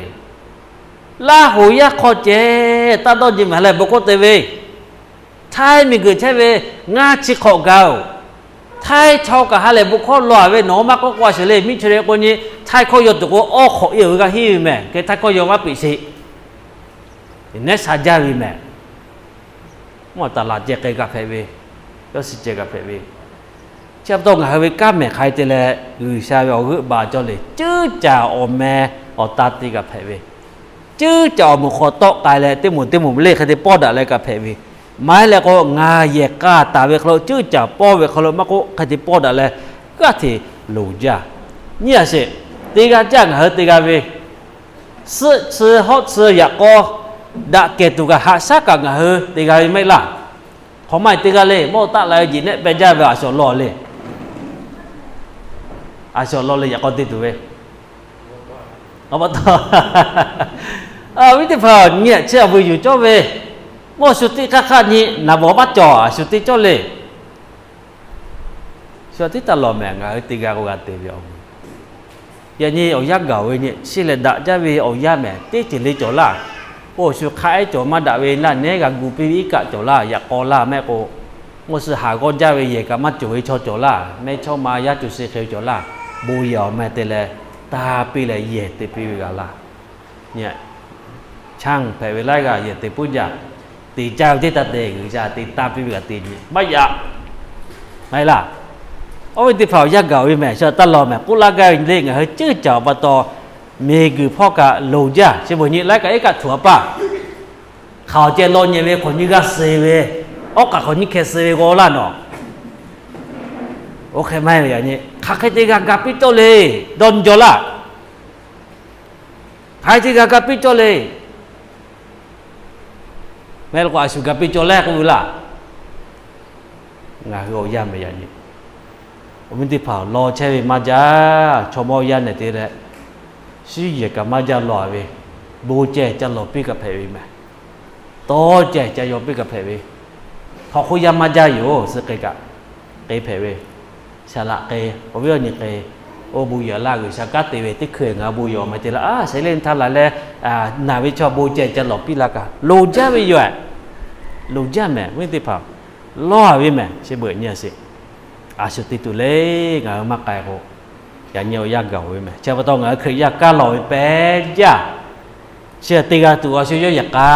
Laˇ hoˍ yaˇ hk'aw ceh taˇ dawˇ nyi mehˍ leh bon hkawˇ te ve, Htaiˇ miˬguiˬ chehˇ ve ngaˇ chi hk'awꞈ gaˬ oˬ. Htaiˇ chaw kaꞈ ha lehˬ bon hkawˇ law ve nawˬ maˇ k'oˆ k'o a shuˍ le, miˇ chi le k'o nyi, Htaiˇ hkawˇ yaw tuˬ k'o awˇ hk'awꞈ e awˬ ve g'a henˇ ve mehˍ. Hk'e Htaiˇ hkawˇ yaw maˇ peꞈ sheˍ. Neˉ sha jaˇ ve mehˍ. Mawˇ taˍ laˬ ceh k'ai g'a hpehꞈ ve, yawˇ shiˍ ceh g'a hpehꞈ ve, chi pa taw ngaˬ hui ve kanˉ mehˍ hk'aˬ hk'e te leh G'uiˬsha ve awˬ g'euˆ ba cawˇ le, ceuˇ caˬ awˬ meh awˬ ta te g'a hpehꞈ ve, ceuˇ caˬ awˬ moˍ hk'aw tawˆ k'ai leh teˇ moˍ teˇ moˍ le hk'e te pawˆ daꞈ leh g'a hpehꞈ ve, maˇ heˆ leh k'o ngaˬ yehˬ k'a taˍ ve hk'aw lo ceuˇ caˬ pawˇ ve hk'aw lo maˇ k'oˆ hk'e te pawˆ daꞈ leh g'aˇ hteꞈ loˍ jaˇ. Nyi a sheˍ, te g'a jaˇ ngaˬ hui te g'a ve, suhˆ tsuhˇ hawˆ tsuhˇ yaꞈ k'aw daꞈ kehˬ tuˬ kaꞈ haꞈ shaˉ kaꞈ ngaˬ hui te g'a ve maˇ heˆ laˇ. Hk'awꞈ maˇ te g'a le, mawˇ taˆ la ve jeˬ nehˆ peh jaˇ ve a shawˍ law le. A shawˍ law le yaꞈ k'aw te tuˬ ve, a pa taw, awˬ viˉ teˇ hpaˍ nyi a chi a vuiˬ yuˬ cawˇ ve, mawˇ shu teˇ hk'aˇ hk'aˇ nyi naˍ bawˬ maˇ cawˬ a shu te cawˇ le. Shu tiˉ taˇ lawˬ mehˍ, ngaˬ hui te g'a k'o g'a te ve awˬ moˍ. Yaꞈ nyi awˬ yanˇ gaˬ ve nyi chi lehˬ daꞈ jaˇ ve awˬ yanˇ mehˍ, teˇ ceuˬ le cawˬ laˇ. Oˇ shu hk'a ehˉ cawˬ maˇ daꞈ ve naˇ nehˉ g'a gu piˇ ve iˉ kaˆ cawˬ laˇ, yaꞈ k'aw laˇ mehˆ k'o, mawˇ shu haˍ g'awˇ jaˇ ve yehˬ kaꞈ maˇ cawˬ ve chaw cawˬ laˇ, mehˇchawˇma yaˇ co suh hk'e ve cawˬ laˇ, bon yehˬ awˬ meh te leh taˇ piˇ leh yehˬ te piˇ ve g'a laˇ. Nyi, chaˇ hpehꞈ ve laiˉ g'aˇ yehˬ te puiˉ jaˇ, te caˇ ve teˇ taˇ te, G'uiˬsha te taˇ piˇ ve g'a te nyi maˇ yaꞈ. Maˇ heˆ laˇ. Awˬ viˉ teˇ hpaˍ-oˬ, yaˇ gaˬ-oˬ ve mehˬ. Chi taˇ lawˬ mehˬ. K'oˆ laˇ gaˇ ve le, ngaˬ hui ceuˇ caˍ awˬ pa taw, miˬguiˬ hpawˇ kaꞈ loˍ jaˇ. Chi beuꞈ nyi laiˉ kaꞈ iˉ kaˆ htuꞈ a paˇ hk'aoˍ ceh law nyi ve hk'awꞈ nyi g'a suh ve, awˉ k'aꞈ hk'awꞈ nyi hkeh suh ve g'aw laˇ nawˬ. Oˇ hk'e maˇ heˆ ve yaꞈ nyi, hk'aˬ hk'e te g'a ga piˇ cawˇ le. Dawˇ nyi jaw laˇ. Hk'aˬ hk'e te g'a ga piˇ cawˇ le. Mehˬ lo k'o, a shu ga piˇ cawˇ le k'oˆ ve laˇ. Ngaˬ hui awˬ yanˇ mehˬ yaꞈ nyi, awˬ viˉ teˇ hpaˍ, law chehˇ ve maˇ jaˇ. Chaw mawˇ yaˇ nehˬ te leh, shinˉ yehˬ kaꞈ maˇ jaˇ law ve, bon ceh ca lawˬ piˇ kaꞈ hpehꞈ ve mehˬ. Tawˇ ceh ca yaw piˇ kaꞈ hpehꞈ ve, htawnˍ hk'oˆ yaˇ maˇ jaˇ yoˬ. Suh k'ai kaꞈ k'ai hpehꞈ ve, saˍ laꞈ k'ai, awˬ viˉ awˬ nyi k'ai, oˇ bon yehˬ laˇ G'uiˬsha kanˉ te ve teˇ hkui ngaˬ hui bon yehˬ awˬ ma te laˇ. A, shehˍ lehˇ htaˇ laˬ leh, naˬ ve chaw bon ceh ca lawˬ piˇ laˇ kaꞈ loˍ jaˇ ve yoˬ. Loˍ jaˇ mehˬ, awˬ viˉ teˇ hpaˍ, law ve mehˬ. Chi beuꞈ nyi a sheˍ, a shu te tuˬ le. Ngaˬ hui maˇ k'ai k'o, yaꞈ nyi awˬ yanˇ gaˬ-oˬ ve mehˬ. Chi pa taw ngaˬ hui Hkriꞈ yaˇ kaˇ lawˬ ve pehˬ jaˇ. Chi te g'a tuˬ awˬ shu yawˇ yehˬ k'a,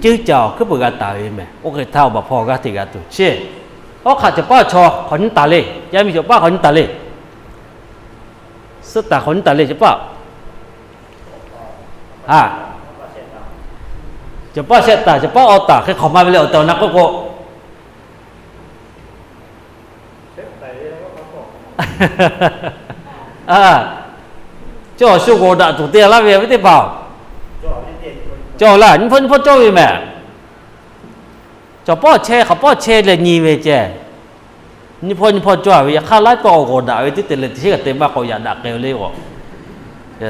ceuˇ caˍ awˬ hkuiˉ peuˬ g'a taˍ ve mehˬ. Oˇ hk'e htaˇ awˬ baˬ hpawˇ g'aˇ hteꞈ g'a tuˬ. Chi, awˉ hk'aꞈ cawˬ paˇ chaw hk'awꞈ nyiˇ taˍ le. Yaˇ miˇ cawˬ paˇ hk'awꞈ nyiˇ taˍ le. Suhˆ taˍ hk'awꞈ nyiˇ taˍ le cawˬ paˇ. A, cawˬ paˇ shehˆ taˍ, cawˬ paˇ awˬ taˍ hk'e hk'awꞈ ma ve le. Awˬ tehˬ awˬ na k'oˆ k'o, cawˬ awˬ shu g'awˬ daꞈ tuˬ te laˇ ve awˬ viˉ teˇ hpaˍ, cawˬ laˇ. Nyiˇ hpawˇ nyiˇ hpawˇ cawˇ ve mehˬ. Cawˬ pawˆ chehˇ, hk'awꞈ pawˆ chehˇ leh nyi ve ceh, nyiˇ hpawˇ nyiˇ hpawˇ cawˇ ve. Yaꞈ hk'aˇ laiˉ pawˆ awˬ g'awˬ daꞈ ve teˇ te leh teˇ shiˉ kaꞈ te maˇ k'awꞈ yaꞈ daꞈ k'ai le k'o,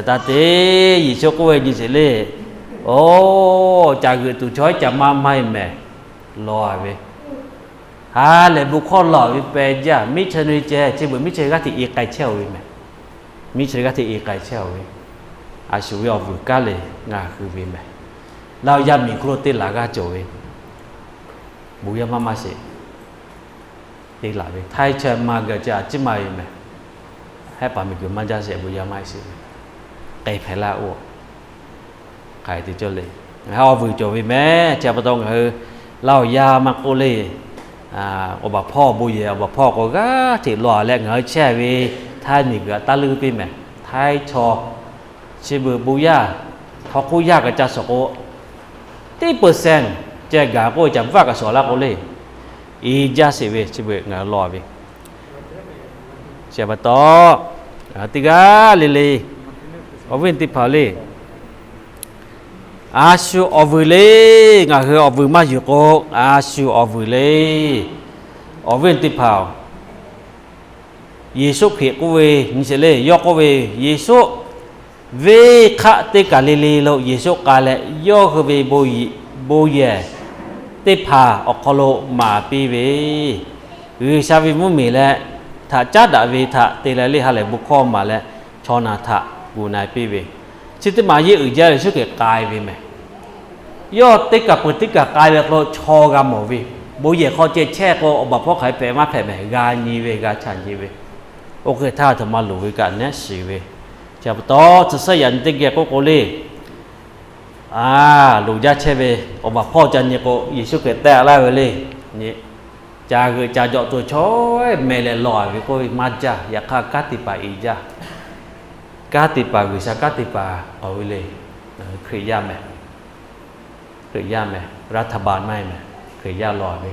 taˇ te, Yeˍsuˆ k'oˆ ve nyi sheˍ le. Oˇ, caˬ g'euꞈ tuˬ chaw iˉ caˬ maˇ maˇ heˆ mehˬ. Law ve, ha lehˬ bon hkawˇ law ve pehˬ jaˇ. Miˇ chaˇ nu ceh, chi beuꞈ miˇ chaˇ g'aˇ hteꞈ e k'ai chehˇ-oˬ ve mehˬ. Miˇ chaˇ g'aˇ hteꞈ e k'ai chehˇ-oˬ ve, a shu ve awˬ vuiˬ kaˉ lehˬ ngaˬ hui ve mehˬ. Laˇ yaˇ miˬ hk'oˆ lo teˇ laˬ g'aˇ cawˬ ve, bon yaˇ maˇ maˇ sheˍ. Te laˬ ve htaiˇ chehˇ maˇ gaˬ ceh a ciˉ maˇ ve mehˬ. Hehˆ paˍ miˬ guiˬ maˇ jaˇ sheˍ, bon yaˇ maˇ sheˍ. K'ai hpehꞈ laˇ-oˬ. Hk'aˬ hk'e te cawˇ le. Ngaˬ hui awˬ vuiˬ cawˬ ve mehˬ. Chi pa taw ngaˬ hui Laˇ awˬ yaˇ maˇ k'oˆ le, awˬ baˬ hpawˇ bon yehˬ awˬ baˬ hpawˇ k'o g'aˇ hteꞈ law leh ngaˬ hui chehˇ ve htaiˇ miˬ guiˬ htaꞈ taˇ leuˉ piˇ mehˬ. Htaiˇ chaw chi beuꞈ bon yaˇ hk'aw hk'oˆ yaˇ kaꞈ ca shawˍ k'o, teˇ percent ceh gaˬ k'oˆ ve caˬ bvuhˇ kaꞈ shawˍ laˇ k'o le, i jaˇ sheˍ ve chi beuꞈ ngaˬ hui law ve. Chi pa taw, teˇ g'aˇ le le, awˬ viˉ teˇ hpaˍ le, a shu awˬ vuiˬ le. Ngaˬ hui awˬ vuiˬ maˇ yuˬ k'o, a shu awˬ vuiˬ le. Awˬ viˉ teˇ hpaˍ-oˬ, Yeˍsuˆ Hkriꞈ k'oˆ ve nyi sheˍ le. Yawˇ k'oˆ ve, Yeˍsuˆ, venˇ hk'aˆ teˇ kaˬ le le lo Yeˍsuˆ k'ai leh, yawˇ hui ve bon yehˬ teˇ hpaˍ awˬ hk'aw lo maˍ piˇ ve, G'uiˬsha ve mvuhˇmiˬ leh htaꞈ caˉ daꞈ ve htaꞈ te leh le ha lehˬ bon hkawˇ maˍ leh, chaw naˬ htaꞈ gu na piˇ ve, chi teˇ maˬ yeˇ uiˍ jaˇ Yeˍsuˆ Hkriꞈ k'ai ve mehˬ. Yawˇ teˇ kaˬ peuˬ teˇ kaˬ k'ai ve hk'aw lo chaw g'a mawˬ ve, bon yehˬ hk'aw ceh chehˇ k'o awˬ baˬ hpawˇ hk'aˬ hk'e hpehꞈ maˇ hpehꞈ mehˬ, g'a nyi ve g'a chaꞈ nyi ve. Oˇ hk'e htaˇ aˬ htoꞈ ma loˍ ve kaꞈ nehˉ shiˍ ve. Chi pa taw tcuh sehˉ yaꞈ nyi teˇ geh k'oˆ k'o le, a, loˍ jaˇ chehˇ ve awˬ baˬ hpawˇ ca nyi k'o, Yeˍsuˆ Hkriꞈ tehˆ laˇ ve le. Nyi, ca g'euꞈ ca jawꞈ tuˬ chaw meh leh law ve k'oˆ ve maˇ jaˇ. Yaꞈ hk'aˇ kanˉ te paˍ i jaˇ. Kanˉ te paˍ, G'uiˬsha kanˉ te paˍ k'awꞈ ve le. Hkriꞈ yaˇ mehˬ. Hkriꞈ yaˇ mehˬ, รัฐบาล maˇ heˆ mehˬ. Hkriꞈ yaˇ law ve,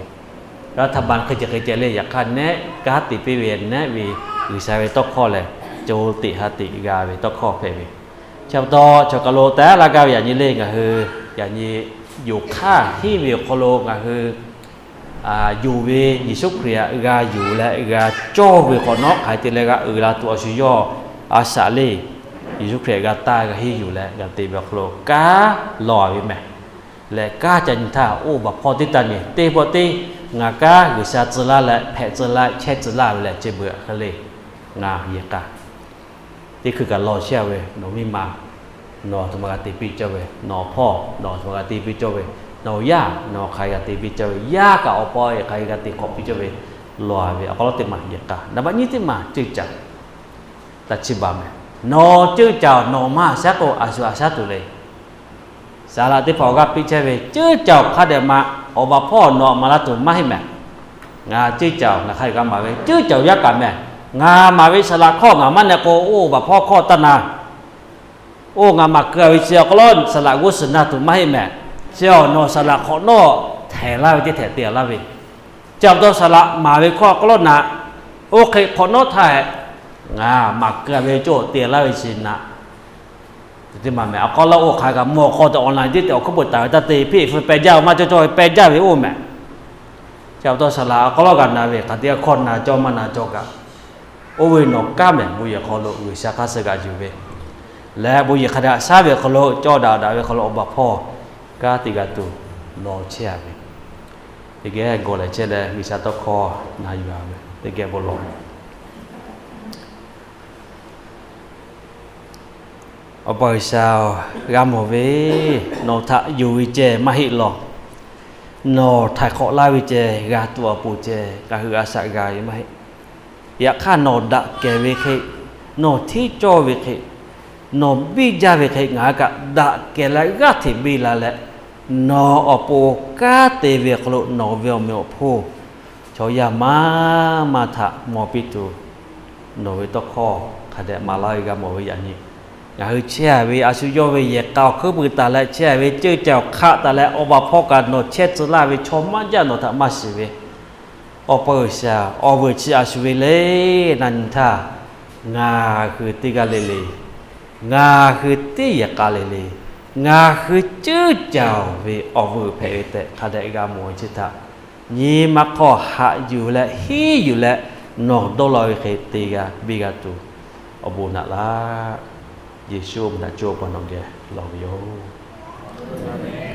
รัฐบาล hk'e ceh hk'e ceh le. Yaꞈ hk'aˇ nehˉ kanˉ te piˇ ve nehˉ ve G'uiˬsha ve tawˇ hkawˇ lehˬ, co teꞈ ha teꞈ g'a ve tawˇ hkawˇ hpehꞈ ve. Chi pa taw chaw kaˬ lo tehˉ laˇ gaˇ ve yaꞈ nyi le, ngaˬ hui yaꞈ nyi yonˍ hk'aˇ hiˉ ve awˬ hk'aw lo ngaˬ hui yonˍ ve Yeˍsuˆ Hkriꞈ htaꞈ g'a yonˍ leh g'a cawˇ ve hk'awꞈ nawˉ hk'aˬ hk'e te leh g'a uiˍ la tuˬ awˬ shu yawˇ a shaꞈ le. Yeˍsuˆ Hkriꞈ g'a taˇ g'a henˇ yuˬ leh g'a te ve awˬ hk'aw lo kanˉ law ve mehˬ. Leh kanˉ ca nyi htaˇ oˇ baˬ hpawˇ teˇ taˇ nyi teˇ pawˆ teˇ, ngaˬ kanˉ G'uiˬsha tcuh laˇ leh hpehꞈ tcuh laˇ chehˇ tcuh laˇ ve lehˬ chi beuꞈ hk'e le. Ngaˬ yehˬ k'a teˇ hkui kaꞈ law chehˇ ve, nawˬ miˇ ma nawˬ aˬ htoꞈ ma g'a te piˇ cawˇ ve, nawˬ hpawˇ nawˬ aˬ htoꞈ ma g'a te piˇ cawˇ ve, nawˬ yaˇ nawˬ hk'aˬ hk'e g'a te piˇ cawˇ ve, yaˇ kaꞈ awˬ pa hk'aˬ hk'e g'a te hk'awꞈ piˇ cawˇ ve, law ve awˬ hk'aw lo teˇ maˬ yehˬ k'a. Naˍ baˆ nyiˇ teˇ maˬ ceuˇ caˍ. Taˇ chiˇ baˬ mehˬ. Nawˬ ceuˇ caˍ nawˬ maˇ shaˉ k'o a shu a shaˉ tuˬ le. Saˍ laꞈ teˇ hpaˍ awˬ g'aˇ piˇ chehˇ ve ceuˇ caˍ awˬ hk'a dehꞈ ma awˬ baˬ hpawˇ nawˬ maˍ la tuˬ maˇ heˆ mehˬ. Ngaˬ ceuˇ caˍ ngaˬ hk'a g'a maˍ ve ceuˇ caˍ yaˇ kaꞈ mehˬ. Ngaˬ maˍ ve saˍ laꞈ hkawˇ ngaˬ maˇ na k'o, oˇ baˬ hpawˇ hkawˇ taˇ na. Oˇ ngaˬ maˍ keu-a ve chi awˬ hk'aw lo saˍ laꞈ g'uˇ suhˍ na tuˬ maˇ heˆ mehˍ. Chi awˬ nawˬ saˍ laꞈ hk'awꞈ nawˉ htehˍ laˇ ve teˇ htehꞈ te-a laˇ ve, chi pa taw saˍ laꞈ maˍ ve hkawˇ awˬ hk'aw lo na, oˇ hk'e hk'awꞈ nawˉ htaˇ, ngaˬ maˍ keu-a ve cawˇ te-a laˇ ve chi na. Teˇ maˬ mehˍ, awˬ hk'aw lo oˇ hk'aˬ kaꞈ mvuh awˬ hk'aw te online tiˉ te awˬ hkuiˉ peuˬ taˍ ve taˇ te, hpiˇ hpu peh jaˇ ve maˇ cawˇ cawˇ ve peh jaˇ ve oˇ mehˍ. Chi pa taw saˍ laꞈ awˬ hk'aw lo g'a na ve hk'aˬ teˇ g'aˇ hkawˇ na cawˇ maˇ na cawˇ kaꞈ, oˇ ve nawˬ kanˉ mehˍ, bon yehˬ hk'aw lo G'uiˬsha hk'aˇ suh g'aꞈ yuˬ ve leh, bon yehˬ hk'a daꞈ shaˉ ve awˬ hk'aw lo cawˇ daꞈ daꞈ ve hk'aw lo awˬ baˬ hpawˇ kanˉ te g'a tuˬ nawˬ chehˇ-a ve. Teˇ geh gawˬ leh chehˇ leh G'uiˬsha tawˇ hkawˇ na yuˬ-a ve teˇ geh bon lawˬ. Awˬ pa G'uiˬsha-oˬ, g'a mawˬ ve, nawˬ htaꞈ yonˍ ve ceh maˇ heˆ lawˬ. Nawˬ htaiˍ hk'awꞈ laˇ ve ceh g'a tuˬ awˬ pon ceh ngaˬ hui a shaꞈ g'a ve maˇ heˆ. Yaꞈ hk'aˇ nawˬ daꞈ kehˬ ve hk'e, nawˬ hteˇ cawˇ ve hk'e, nawˬ biˇ jaˇ ve hk'e ngaˬ hui kaꞈ daꞈ kehˬ leh g'aˇ hteꞈ biˇ la leh, nawˬ awˬ pon kanˉ te ve awˬ hk'aw lo nawˬ ve awˬ meꞈ awˬ hponˇ chaw yaˇ maˇ maˇ htaꞈ mawˬ piˇ tuˬ, nawˬ ve tawˇ hkawˇ hk'a dehꞈ maˍ laˇ ve g'a mawˬ ve yaꞈ nyi, ngaˬ hui chehˇ-a ve a shu yawˇ ve yehˬ k'a awˬ hkuiˉ peuˬ taˍ leh chehˇ-a ve ceuˇ ceh awˬ hk'aˆ taˍ leh awˬ baˬ hpawˇ kaꞈ nawˬ chehˇ tcuh laˇ ve chaw maˇ jaˇ nawˬ htaꞈ maˇ shiˍ ve, Awˬ pa G'uiˬsha, awˬ vuiˬ chi a shu ve le, na nyi htaˇ, ngaˬ hui teˇ g'aˇ le le, ngaˬ hui teˇ yehˬ k'a le le, ngaˬ hui ceuˇ caˬ-oˬ ve awˬ vuiˬ hpehꞈ ve tehꞈ hk'a dehꞈ g'a mawˬ ve chi htaꞈ nyi ma hk'aw haꞈ yuˬ leh hiˉ yuˬ leh, nawˬ dawˇ law ve hk'e te g'a biˇ g'a tuˬ awˬ bon naꞈ laˇ. Yeˍsuˆ mvuhˇ naꞈ cawˇ pa nawˬ geh lawˬ ve yoˬ.